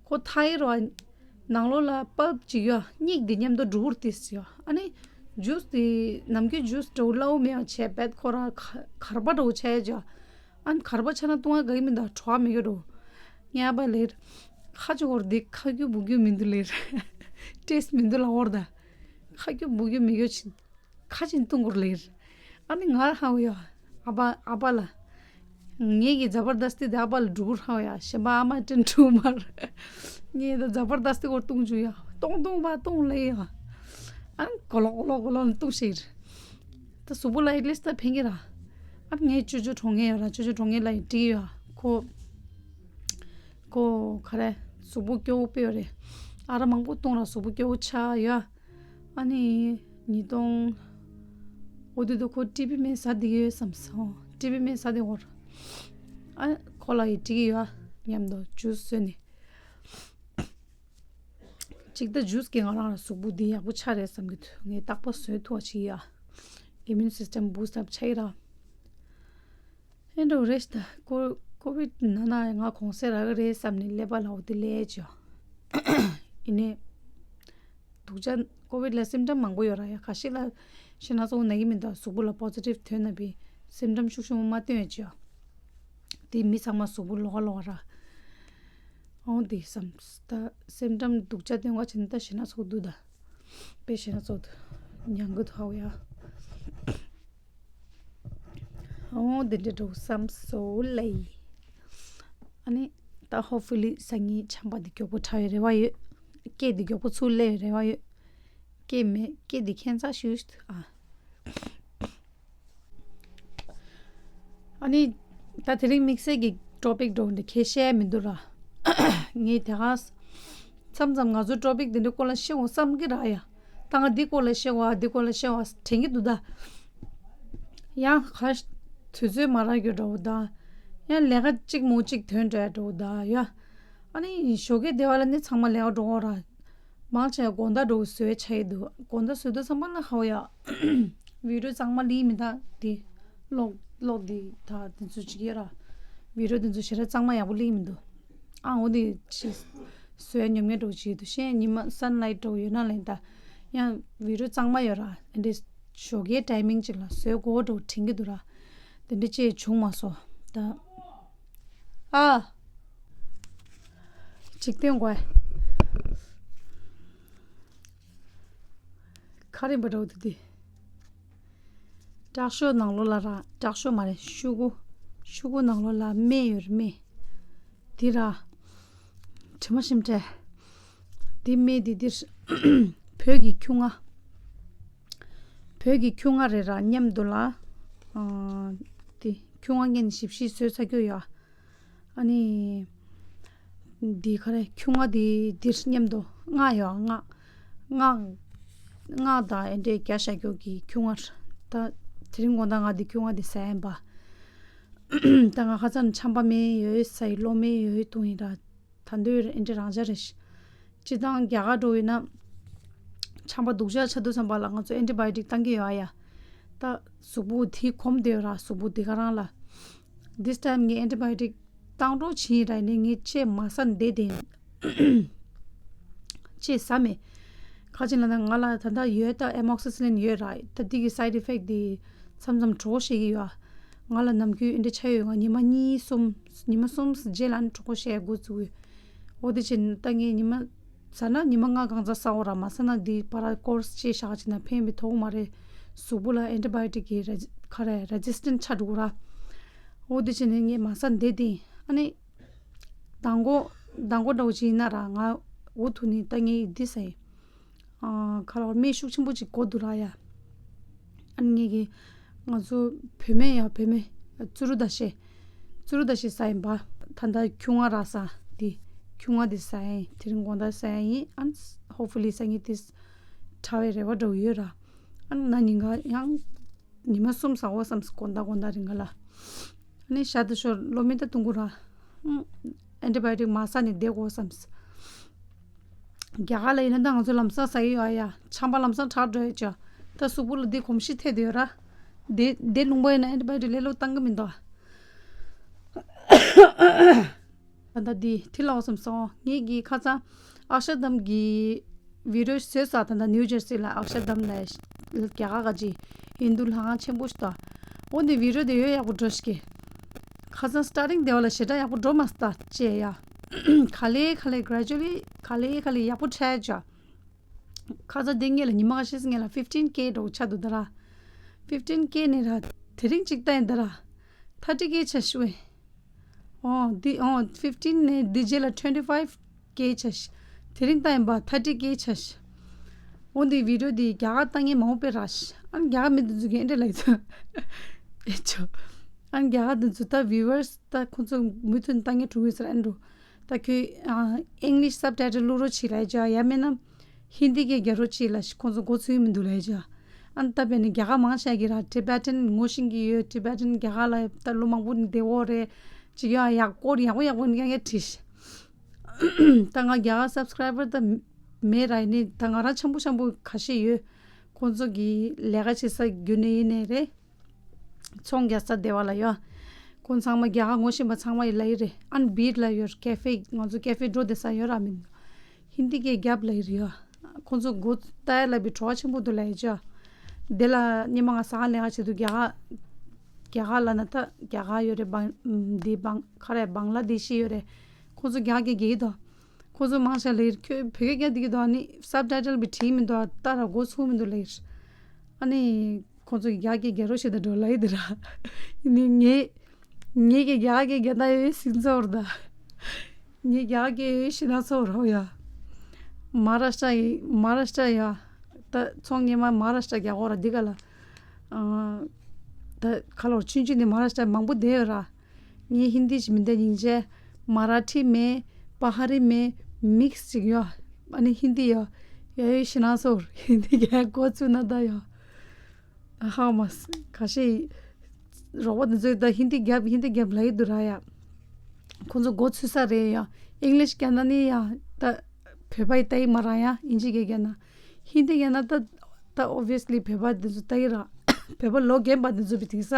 ཁོ་ཐ་ཡིར་བ་ནང་ལོགས་ལ་པལཔ་ཅིག་ཡོད། སྙིགས་འདི་མཉམ་དུ་འགྲོ་གི་རེད་ཏིས་ཡོད། ཨ་ནི་ཇུས་འདི་ནམ་རྒྱུན་ཇུས་འདྲ་བོ་སླ་བོ་མེད་པ་བྱས་པད་ཁོ་ར་ག་གར་པ་འདྲ་བོ་ཆགས་ཡ་ཅིག་ཨ་ནི་གར་པ་ཆགས་ན་བཏུང་བ་དགའ་གི་མི་འདུག་བྲོ་བ་མི་དགའ་འགྲོ། ངའི་ཨ་ཕ་ལབ། ཁ་ཅིག་ཧོར་འདི་ཁ་རྒྱུ་སྦུ་རྒྱུ་མི་འདུག་ལབ། ཏེས་མི་འདུག་ལབ་ཧོར་ད། ཁ་རྒྱུ་སྦུ་རྒྱུ་མི་རྒྱུ་ཆི། ཁ་ཅིག་བཏུང་དགོས་ལབ། ཨ་ནི་ང་ཧ་གོ་ཡ། ཨ་ཕ་ཨ་ཕ་ལ། ངེད་ཀྱི་ཛ་བར་དསྟི་དེ་ཨ་ཕ་ལ་འགྲོ་གི་རེད་ཧ་གོ་ཡ། གཞན་པ་ཨ་མ་དྲན་འགྲོ་མ་རེད། ངས་ད་ཛ་བར་དསྟི་ཧོར་བཏུང་བཅུག་ཡ། བཏུང་བཏུང་བ་བཏུང་ལབ་ཡ། ཨ་ནི་གོ་ལོག་གོ་ལོག་གོ་ལོག་ནི་བཏུང་ཤེས་རེད། ད་གཟུགས་པོ་ལ་ཨེཊ་ལིསཊ་ད་ཕན་གྱི་ར། ཨ་ངའི་ཅོ་ཅོ་གྲོངས་མཁན་ཡོད་ར། ཅོ་ཅོ་གྲོངས་མཁན་ལ་ཡི་འགྲིག་ཡོད། ཁོ་ཁོ་ག་རེ་གཟུགས་པོ་སྐྱོ་བོ་དཔེ་ཡོད་རེད། ཨ་རག་མང་པོ་བཏུང་ར་གཟུགས་པོ་སྐྱོ་བོ་ཆགས་ཡོད། ཨ་ནི་ཉིས་སྟོང་འོ་དེ་དུས་ཁོ་ཊི་བི་སྨན་ཟ་བསྡད་ཡོད་བསམ་སོང་། ཊི་བི་སྨན་ཟ་བསྡད་ཡོད། ཨ་ཁོ་ལ་ཡི་འགྲིག་ཡོད། མཉམ་དུ་ཇུས་བཟོས་ནས། གཅིག་ད་ཇུས་ཀྱིས་ང་རང་ལ་གཟུགས་པོ་འདི་ཡག་པོ་ཆགས་རེད་བསམ་གྱི་འདུག་ངས་རྟག་པར་བཟོས་ཐུབ་པ་ཞིག་ཡ། ཨི་མིའུན་སིས་ཊེམ་བུ་སི་ཊི་ཨབ་ཆགས་ཀྱི་ར། ཨེ་འདྲ་བོ་རེད་ཤག་ད་ཀོ་ཀོ་བིད་ན་ན་ང་གོང་ཚད་རག་གི་རེད་བསམ་ནས་ཀླད་པ་ལ་འོ་དེ་ལས་ཅོ། ཡིན་ནའི། སྡུག་ཅག་ཀོ་བིད་ལ་སིམ་ཊམ་མང་པོ་ཡོད་ར་ཡ། ཁ་ཤས་ལ་ཤི་ན་ཚོ་ན་གི་མི་འདུག་གཟུགས་པོ་ལ་པོ་ཛི་ཊིབ་ཐོན་ན་བི་སིམ་ཊམ་ཤུགས་ཤུགས་མ་སྟོན་ཡ་ཅོ། དེ་མི་ཚང་མ་གཟུགས་པོ་ལོགས་ཀ་ལོགས་ཀ་ར། འོང་དེ་བསམ། ད་སེམས་ཁྲམ་སྡུག་ཅག་སྟོན་ག་བྱས་ན་ད་ཞེ་ན་ཚོགས་འདུག་ད། དཔེ་ཞེ་ན་ཚོགས་འདུག་མྱང་གི་འདུག་ཧ་ཡ། ཨོ་དེ་འདྲ་འགྲོ་བསམ་སོ་ལེ། ཨ་ནི་ད་hopefully སང་ཉིན་ཆམ་པ་འདི་མགྱོགས་པོ་དྲག་ཡོད་རེ་བ་ཡོད། སྐད་འདི་མགྱོགས་པོ་ཚུར་སླེབས་ཡོད་རེ་བ་ཡོད། སྐད་མེད། སྐད་འདི་ཁྱད་མཚར་ཞིག་ཨ། ཨ་ནི་ད་དེ་རིང་དམིགས་བསལ་གྱི་topic་འགྲོ་འདི་ཁྱེད་བཤད་མི་འདུག་ར། ངས་དེ་ག་མཚམས་མཚམས་ང་ཚོ་topic་འདི་འདྲའི་སྐོར་ལ་བཤད་འོང་བསམ་གྱི་ར་ཡ། ད་ང་འདི་སྐོར་ལ་བཤད་འོང་ཨ་འདི་སྐོར་ལ་བཤད་འོང་ཨ་དྲན་གྱི་འདུག་ད། ཡང་ཁ་དུས་ཚོད་མ་རག་རྒྱུ་འདྲ་བོ་དང་། ཡང་ལས་ཀ་གཅིག་མོ་གཅིག་ཐོན་འགྲོ་ཡ་འདྲ་བོ་དང་ཡ། ཨ་ནི་ཞོགས་ཀས་བདེ་བ་ལ་ནི་ཚང་མ་ལས་ཀ་འགྲོ་འོང་ར། མང་ཆེ་དགོང་དག་འགྲོ་བཟོས་ཆ་ཡི་འདུག་དགོང་དག་བཟོས་དུས་ཚང་མ་ལ་ཧའོ་ཡ། video་གཙང་མ་ལི་མི་ད་དེ། ལོག་ལོག་དེ་ད་དེ་ཚོ་ཅིག་ཡོད་ར། video་དེ་ཚོ་ཞེ་དྲག་གཙང་མ་ཡག་པོ་ལི་མི་འདུག་ཨ་འོ་དེ་ཅི། བཟོས་ཉོབ་ཉེ་འགྲོ་ཅིག་འདུག་ཤེས་ཉི་མ་sunlight་འགྲོ་ཡོད་ན་ལེན་ད། ཡང་video་གཙང་མ་ཡོད་ར། འདི་ཞོགས་ཀའི་timing་ཅིག་ལ་བཟོས་དགོས་འགྲོ་དྲན་གྱི་འདུག་ར། དེ་འདྲ་ཅིག་བྱུང་མ་སོང་ད། ཨ། འཇིག་རྟེན་དགོས། ཁ་རིམ་པ་འདྲ་བོ་འདུག་སྟེ། དྲག་ཤོས་ནང་ལོགས་ལ་ར་དྲག་ཤོས་མ་རེད་ཤུ་གུ། ཤུ་གུ་ནང་ལོགས་ལ་སྨན་ཡོད་རེད་སྨན། འདི་ར། དྲི་མ་ཞིམ་ཏྲེ། འདི་སྨན་འདི་འདིར། བོད་ཀྱི་ཁྱུང་ང་། བོད་ཀྱི་ཁྱུང་ང་རེད་ར་མཉམ་དུ་ལ། ཨ། འདི་ཁྱུང་ང་ངན་ཞིབ་ཞིབ་བཟོས་ཚར་རྒྱུ་ཡོད། ཨ་ནི། འདི་ག་རེ་ཁྱུང་ང་འདི་འདིར་མཉམ་དུ་སྔགས་ཡོད་སྔགས། སྔགས། སྔགས་དང་ཨེ་འདྲས་རྒྱ་བཞག་རྒྱུ་གི་ཁྱུང་ང་། ད་དེ་རིང་དགོང་དག་ང་འདི་ཁྱུང་ང་འདི་ཟ་ཡིན་པ། ད་ང་ཁ་ཚང་ཆམ་པ་མེད་ཡོད་ཟ་ཡི་གློ་མེད་ཡོད་བཏུང་ཡིན་ར། ད་འདོད་ཨེ་འདྲས་རང་འཇགས་རེད། སྤྱི་བཏང་རྒྱ་གར་འགྲོ་ཡིན་ན། ཆམ་པ་སྡུག་ཅག་ཆགས་དུས་ཙམ་པ་ལ་ང་ཚོ་ཨེན་ཊི་བྷའོ་ཊིག་བཏང་གི་ཡོད་ཨ་ཡ། ད་གཟུགས་པོ་དེ་གོམས་བསྡད་ཡོད་ར་གཟུགས་པོ་དེ་ག་རང་ལ། This time་ངས་ཨེན་ཊི་བྷའོ་ཊིག་བཏང་རོགས་བྱིན་ར་ནས་ངས་ཅེས་མ་ཟ་བསྡད་དེ། ཅེས་ཟ་མེད། ཁ་ཅིག་ལ་ན་ང་ལ་ད་ལྟ་ཡོད་ད་amoxicillin་ཡོད་ར་ད་འདི་གི་side effect་དེ་མཚམས་མཚམས་གྲོགས་བཤད་ཀྱི་ཡོད། ང་ལ་ནམ་རྒྱུན་ཨེ་འདྲ་ཆ་ཡོད་ང་ཉི་མ་གཉིས་གསུམ་ཉི་མ་གསུམ་རྗེས་ལ་ནི་གྲོགས་བཤད་འགོ་བཙུགས་ཡོད། འོ་དེ་བྱས་ད་ངས་ཉི་མ་ཟ་ན་ཉི་མ་ལྔ་གང་ཙམ་ཟ་འོ་ར་མ་ཟ་ན་འདི་པ་ར་course་ཅེས་བཞག་ཅིག་ན་ཕན་པའི་ཐོག་མ་རེད། གཟུགས་པོ་ལ་ཨེན་ཊི་བྷའོ་ཊིག་གི་རེ་ཁ་རེ་resistant་ཆགས་འགྲོ་གི་ར། འོ་དེ་བྱས་ནས་ངས་མ་ཟ་བསྡད་དེ་ཨ་ནི། མདང་དགོང་མདང་དགོང་འདྲ་བོ་ཅིག་ཡིན་ན་ར་ང་འུ་ཐུག་ནས་ད་ངས་འདི་ཟ་ཡིན། ཨ། ཁ་ལོ་སྨན་ཤུགས་ཆེན་པོ་ཅིག་དགོས་འདུག་ར་ཡ། ཨ་ནི་ངེད་ཀྱི་ང་ཚོ་བུད་མེད་ཡ་བུད་མེད་ཙུ་རུ་ད་ཤེ། ཙུ་རུ་ད་ཤེ་ཟ་ཡིན་པ། ད་ལྟ་ཁྱུང་ང་ར་ཟ་འདི། ཁྱུང་ང་འདི་ཟ་ཡིན་དེ་རིང་དགོང་དག་ཟ་ཡིན་ཨ་ནི་hopefully་སང་ཉིན་དེ་དྲག་པའི་རེ་བ་འདྲ་བོ་ཡོད་ར། ཨ་ནི་ན་ཉིན་ག་ཡང་ཉི་མ་གསུམ་ཟ་འོ་བསམ་དགོང་དག་དགོང་དག་རིང་ག་ལ། ནི་ཤ་དུ་ཤོར་ལོ་མི་ད་ཏུང་གུ་ར། ཨེན་ཊི་བྷའོ་ཊིག་མ་ཟ་ནི་བསྡད་དགོས་བསམ། རྒྱ་གར་ལ་ཡིན་ན་ད་ང་ཚོ་ལམ་སང་ཟ་གི་ཡོད་ཨ་ཡ། ཆམ་པ་ལམ་སང་དྲག་འགྲོ་ཡ་ཅོ། ད་གཟུགས་པོ་ལ་འདི་གོམས་གཤིས་ཐེབས་བསྡད་ཡོད་ར། དེ་དེ་ལུང་པ་ཡིན་ན་ཨེན་ཊི་བྷའོ་ཊིག་ལས་སླ་བཏང་གི་མི་འདུག་ད་ད་འདི་ཐི་ལ་བ་བསམ་སོང་ངེད་ཀྱི་ཁ་ཚང་ཨག་ཤར་དམ་གྱི་བི་ཌི་ཡོ་བཟོས་ས་ད་ལྟ་ནིའུ་ཇར་སི་ལ་ཨག་ཤར་དམ་ལ་རྒྱ་གར་ག་ཅི་ཧིན་དུ་ལྷ་ཁང་ཆེན་པོ་ཞིག་ད། འོ་འདི་བི་ཌི་ཡོ་དེ་ཡོད་ཡག་པོ་འགྲོ་ཞིག་གི། ཁ་སང་starting་དེ་བ་ལ་ཞེ་དྲག་ཡག་པོ་འགྲོ་མ་སྟ་ཅེ་ཡ། ག་ལེ་ག་ལེ་gradually་ག་ལེ་ག་ལེ་ཡག་པོ་འཕྲད་ཅ། ཁ་སང་དེ་ངེད་ལ་ཉི་མ་ཁ་ཤས་ངེད་ལ་fifteen K་འགྲོ་ཆ་འདུག་ད་ར། fifteen K་ནས་ར། དེ་རིང་གཅིག་ལྟ་ཡིན་ད་ར། thirty K་ཆ་ཞུ་བས། ཨོ་འདི་ཨོ་fifteen་ནས་འདི་རྗེས་ལ་twenty five K་ཆ་ཤི། དེ་རིང་ལྟ་ཡིན་པ་thirty K་ཆ་ཤི། ཨོ་འདི་video་འདི་རྒྱ་གར་ལྟ་ངན་མང་པོ་དཔེ་ར་ཤི། ཨ་ནི་རྒྱ་གར་མི་འདི་ཚོ་གི་ཨེ་འདྲ་ལ་ཡི་ཚོ། ཨེ་ཆོ། ཨ་ནི་རྒྱ་གར་འདི་ཚོ་ད་viewers་ད་ཁོ་ཚོ་མུ་མཐུད་ལྟ་ངན་གྲུང་ཡོད་ཟེར་ཨེ་འགྲོ། ད་ཁྱོད་ཨ་English subtitle་བླུག་རོགས་བྱེད་ལ་ཡི་ཅོ་ཡ་མེད་ན། ཧིན་དི་སྐད་རྒྱག་རོགས་གྱིས་ལ་ཤི་ཁོང་ཚོ་མགོ་ཚོས་མི་འདུག་ལ་ཡི་ཅོ། ཨ་ནི་ད་བས་ནི་རྒྱ་གར་མང་ཆེ་གི་ར་Tibetan་ངོ་ཤེས་ཀྱི་ཡོད། Tibetan་རྒྱ་གར་ལ་ད་ལོ་མང་པོ་ནི་བསྡད་འོ་རེད། ཅིག་ཡང་ཡག་སྐོར་ཡག་པོ་ཡག་པོ་ནི་ཡང་ཡང་བྲིས་ཤི། ད་ང་རྒྱ་གར་subscriber་ད་མེད་ར་ཡིན་ནི་ད་ང་རང་འཆམ་པོ་འཆམ་པོ་ཁ་ཤས་ཡོད། ཁོང་ཚོ་གི་ལས་ཀ་བྱེད་ས་བརྒྱུད་ནས་ཡིན་ནའི་རེད། ཚོང་རྒྱག་ས་སྡེ་བ་ལ་ཡོད། ཁོང་ཚང་མ་རྒྱ་གར་ངོ་ཤེས་པ་ཚང་མ་ཡི་ལ་ཡི་རེད། ཨན་བིར་ལ་ཡོད་ཀེ་ཧྥེ་ང་ཚོ་ཀེ་ཧྥེ་འགྲོ་བསྡད་ས་ཡོད་ར་མིན། ཧིན་དི་སྐད་རྒྱབ་ལ་ཡི་རེད་ཡོད། ཁོང་ཚོ་སྒོ་ལྟ་ཡ་ལ་བི་བྲོ་བ་ཆེན་པོ་འདུག་ལ་ཡི་ཅོ། དེ་ལ་ཉི་མ་ང་ས་ག་ལེན་ག་བྱེད་དུ་རྒྱ་གར། རྒྱ་གར་ལ་ན་ད་རྒྱ་གར་ཡོད་རེད་བང་འདི་བང་ཁ་རེ་བང་ལ་དེ་ཤི་ཡོད་རེད། ཁོང་ཚོ་རྒྱ་གར་སྐད་རྒྱག་གི་འདུག་ཁོང་ཚོ་མང་ཆེ་ལ་ཡི་ཁྱོད་བོད་སྐད་རྒྱག་བསྡད་ཀྱི་འདུག་ཨ་ནི་subtitle་བི་བྲིས་མི་འདུག་ལྟ་ར་མགོ་ཚོས་མི་འདུག་ལ་ཡི། ཨ་ནི། ཁོང་ཚོ་གི་རྒྱ་སྐད་རྒྱག་རོགས་བྱེད་དང་འགྲོ་ལ་ཡི་དེ་ར། ནི་ངས་ངས་ཀྱི་རྒྱ་སྐད་རྒྱག་ད་ཡོད་སིང་ཚོར་ད། ངས་རྒྱ་སྐད་ཤི་ན་ཚོར་ཧོ་ཡ། མ་ར་ཤ་ཡི་མ་ར་ཤ་ཡ། ད་ཚོང་ངས་མ་མ་ར་ཤ་རྒྱག་ཧོ་ར་འདི་ག་ལ། ཨ། ད་ཁ་ལོར་ཆུན་ཆུན་ནི་མ་ར་ཤ་མང་པོ་བསྡད་ཡོད་ར། ངས་ཧིན་དི་ཞིག་མི་འདའ་སྙིང་རྗེ། མ་ར་ཐི་མེད། པ་ཧ་རི་མེད། མིག་སི་ཅིག་ཡོད། ཨ་ནི་ཧིན་དི་ཡོད། ཡ་ཡོད་ཤི་ན་སོར་ཧིན་དི་ག་གོ་ཚུ་ན་ད་ཡོད། ཨ་ཧ་མ་སི་ཁ་ཤས་རོགས་པ་དེ་ཚོས་ད་ཧིན་དི་རྒྱབ་ཧིན་དི་རྒྱབ་ལ་ཡི་དུ་ར་ཡ། ཁོང་ཚོ་གོ་ཚུ་ས་རེད་ཡ། ཨིང་ལིཤ་རྒྱབ་ན་ནི་ཡ་ད་བོད་པ་ཡི་ད་ཡི་མ་ར་ཡ་ཨིན་ཇི་གེ་རྒྱབ་ན། ཧིན་དི་རྒྱབ་ན་ད་ད་ཨོ་བི་ཡ་སི་ལི་བོད་པ་དེ་ཚོ་ད་ཡི་ར། བོད་པ་ལོ་རྒན་པ་དེ་ཚོ་བི་དེང་ས་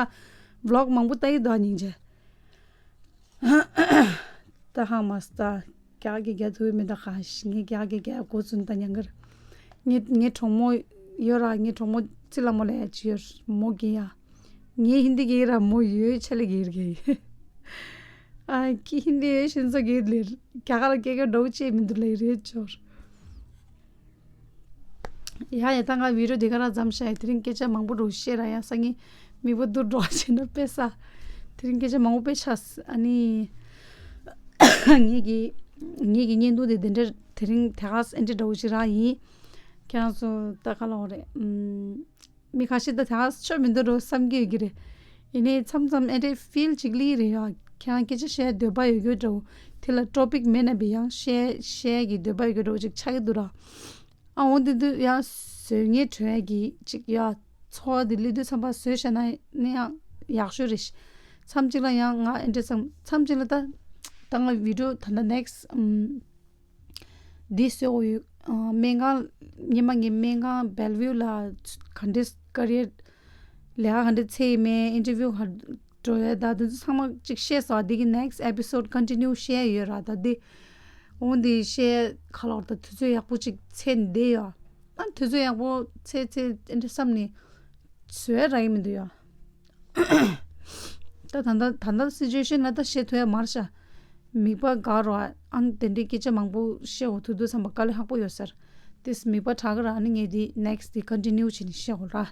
བི་ལོག་མང་པོ་ལྟ་ཡི་འདུག་སྙིང་རྗེ། ད་ཧ་མ་སི་ད་རྒྱ་གི་རྒྱ་ཐུ་མི་ད་ཁ་ཤི་ངས་རྒྱ་གི་རྒྱ་གོ་ཚུན་ད་ཉང་གར། ངའི་ངའི་གྲོགས་མོ་ཡོད་ར། ངའི་གྲོགས་མོ་ཚི་ལ་མོ་ལ་ཡ་ཅི་ཡོད་མོ་གི་ཡ། ངའི་ཧིན་དི་གི་ར་མོ་ཡོད་ཆ་ལེ་གི་ར་གི། ཨ་ཁི་ཧིན་དི་ཡོད་ཤིན་ཚོ་གི་ལེ་རྒྱ་གར་ལ་སྐད་ག་འགྲོ་ཅེས་མི་འདུག་ལེ་རེད་ཅོར། ཡ་ཡ་ད་ང་བི་ཌི་ཡོ་འདི་ག་ར་མཚམས་བཞག་ཡ། དེ་རིང་སྐད་ཆ་མང་པོ་འགྲོ་བཤད་ར་ཡ་སང་ཉིན་མི་བུ་དུར་འགྲོ་བ་བྱས་ན་དཔེ་ས། དེ་རིང་སྐད་ཆ་མང་པོ་དཔེ་ཆགས། ཨ་ནི་ངེད་ཀྱི་ངེད་ཀྱི་བརྙན་ཐུང་དེ་དེ་འདྲ་དེ་རིང་དེ་ག་ཨེ་འདྲ་འདྲ་བོ་ཞིག་ར་ཡིན། ཁྱེད་རང་ཚོ་ད་ག་ལ་འོ་རེད། ཨམ། མི་ཁ་ཤས་ད་དེ་ག་ཆོ་མི་འདུག་འགྲོ་བསམ་གྱི་ཡོད་ཀྱི་རེད། ཡིན་ནའི་མཚམས་མཚམས་ཨེ་འདྲ་ཕིལ་ཅིག་ལི་རེད་ཡ། ཁྱེད་རང་སྐད་ཆ་བཤད་འདོད་པ་ཡོད་རྒྱུ་འདྲ་བོ། དེ་ལ་ཊོ་པིག་མེད་ན་བི་ཡང་བཤད་བཤད་ཀྱི་འདོད་པ་ཡོད་རྒྱུ་འདྲ་བོ་ཅིག་ཆགས་ཀྱི་འདུག་ར། ཨ་འོ་འདི་འདུག་ཡ། བཟོས་ངེས་གྲོས་ཀྱི་ཅིག་ཡ། འཚོ་བ་འདི་ལི་དུས་ཚང་པ་བཟོས་བྱས་ན་ནི་ཡང་ཡག་ཤོས་རེད། མཚམས་གཅིག་ལ་ཡང་ང་ཨེ་འདྲ་བསམ་མཚམས་གཅིག་ལ་ད་ད་ང་བི་ཌི་ཡོ་ད་ལྟ་ནེག་སི་ཨམ། འདི་བཟོས་འོ་ཡོད། ཨ་སྨན་ཁང་སྔོན་མ་ངས་སྨན་ཁང་སྦེལ་ཝིའུ་ལ་ག་འདྲས་ཀ་རི་ཡར་ལས་ཀ་ག་འདྲས་འཚོལ་ཡི་མེད། ཨིན་ཊར་བིའུ་ག་འགྲོ་ཡ་ད་དེ་ཚོ་ཚང་མ་གཅིག་བཤད་སོང་། འདི་གི་next episode continue བཤད་ཡོད་ར། ད་འདི་འོ་འདི་བཤད་ག་ལོར་ད་དུས་ཚོད་ཡག་པོ་གཅིག་འཚོལ་ནས་བསྡད་ཡོད། ཨ་དུས་ཚོད་ཡག་པོ་འཚོལ་འཚོལ་ཨེ་འདྲ་བསམ་ནས་བཟོས་ར་ཡི་མི་འདུག་ཡ། ད་ད་ད་ད་ད་སི་ཅུ་ཨེ་ཤན་ལ་ད་བཤད་ཐུབ་ཡ་མ་རེད་ཤག་མིག་པ་དགའ་རོ། ཨ་ནི་དེ་འདྲའི་སྐད་ཆ་མང་པོ་བཤད་འོ་ཐུག་དུས་ཙམ་པ་དཀའ་ལས་ཁག་པོ་ཡོད་ཟེར། དེས་མིག་པ་དྲག་གི་ར། ཨ་ནི་ངས་འདི་next འདི་continue བྱས་ནས་བཤད་འོ་ར།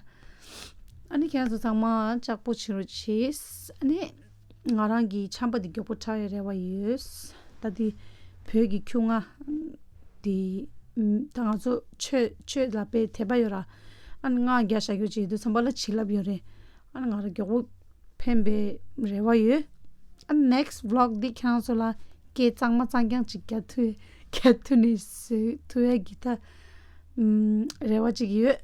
ཨ་ནི་ཁྱེད་རང་ཚོ་ཚང་མ་ལྕགས་པོ་བྱེད་རོགས་བྱེད། ཨ་ནི་ང་རང་གི་ཆམ་པ་འདི་མགྱོགས་པོ་དྲག་ཡ་རེ་བ་ཡོད། ད་འདི་བོད་ཀྱི་ཁྱུང་ང་འདི་ད་ང་ཚོ་ཆོས་ཆོས་ལ་དཔེ་དད་པ་ཡོད་ར། ཨ་ནི་ང་རྒྱ་བཞག་རྒྱུ་བྱེད་དུས་ཙམ་པ་ལ་བྱིན་རླབས་ཡོད་རེད། ཨ་ནི་ང་རང་མགྱོགས་པོ་ཕན་པའི་རེ་བ་ཡོད། ཨ་next vlog འདི་ཁྱེད་རང་ཚོ་ལ་སྐད་གཙང་མ་གཙང་རྐྱང་ཅིག་རྒྱག་ཐུབ་རྒྱག་ཐུབ་ནས་བཟོ་ཐུབ་ཡ་གི་ད་ཨམ་རེ་བ་ཅིག་ཡོད།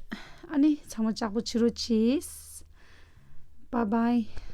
ཨ་ནི་ཚང་མ་ལྕགས་པོ་བྱེད་རོགས་བྱེད། Bye bye.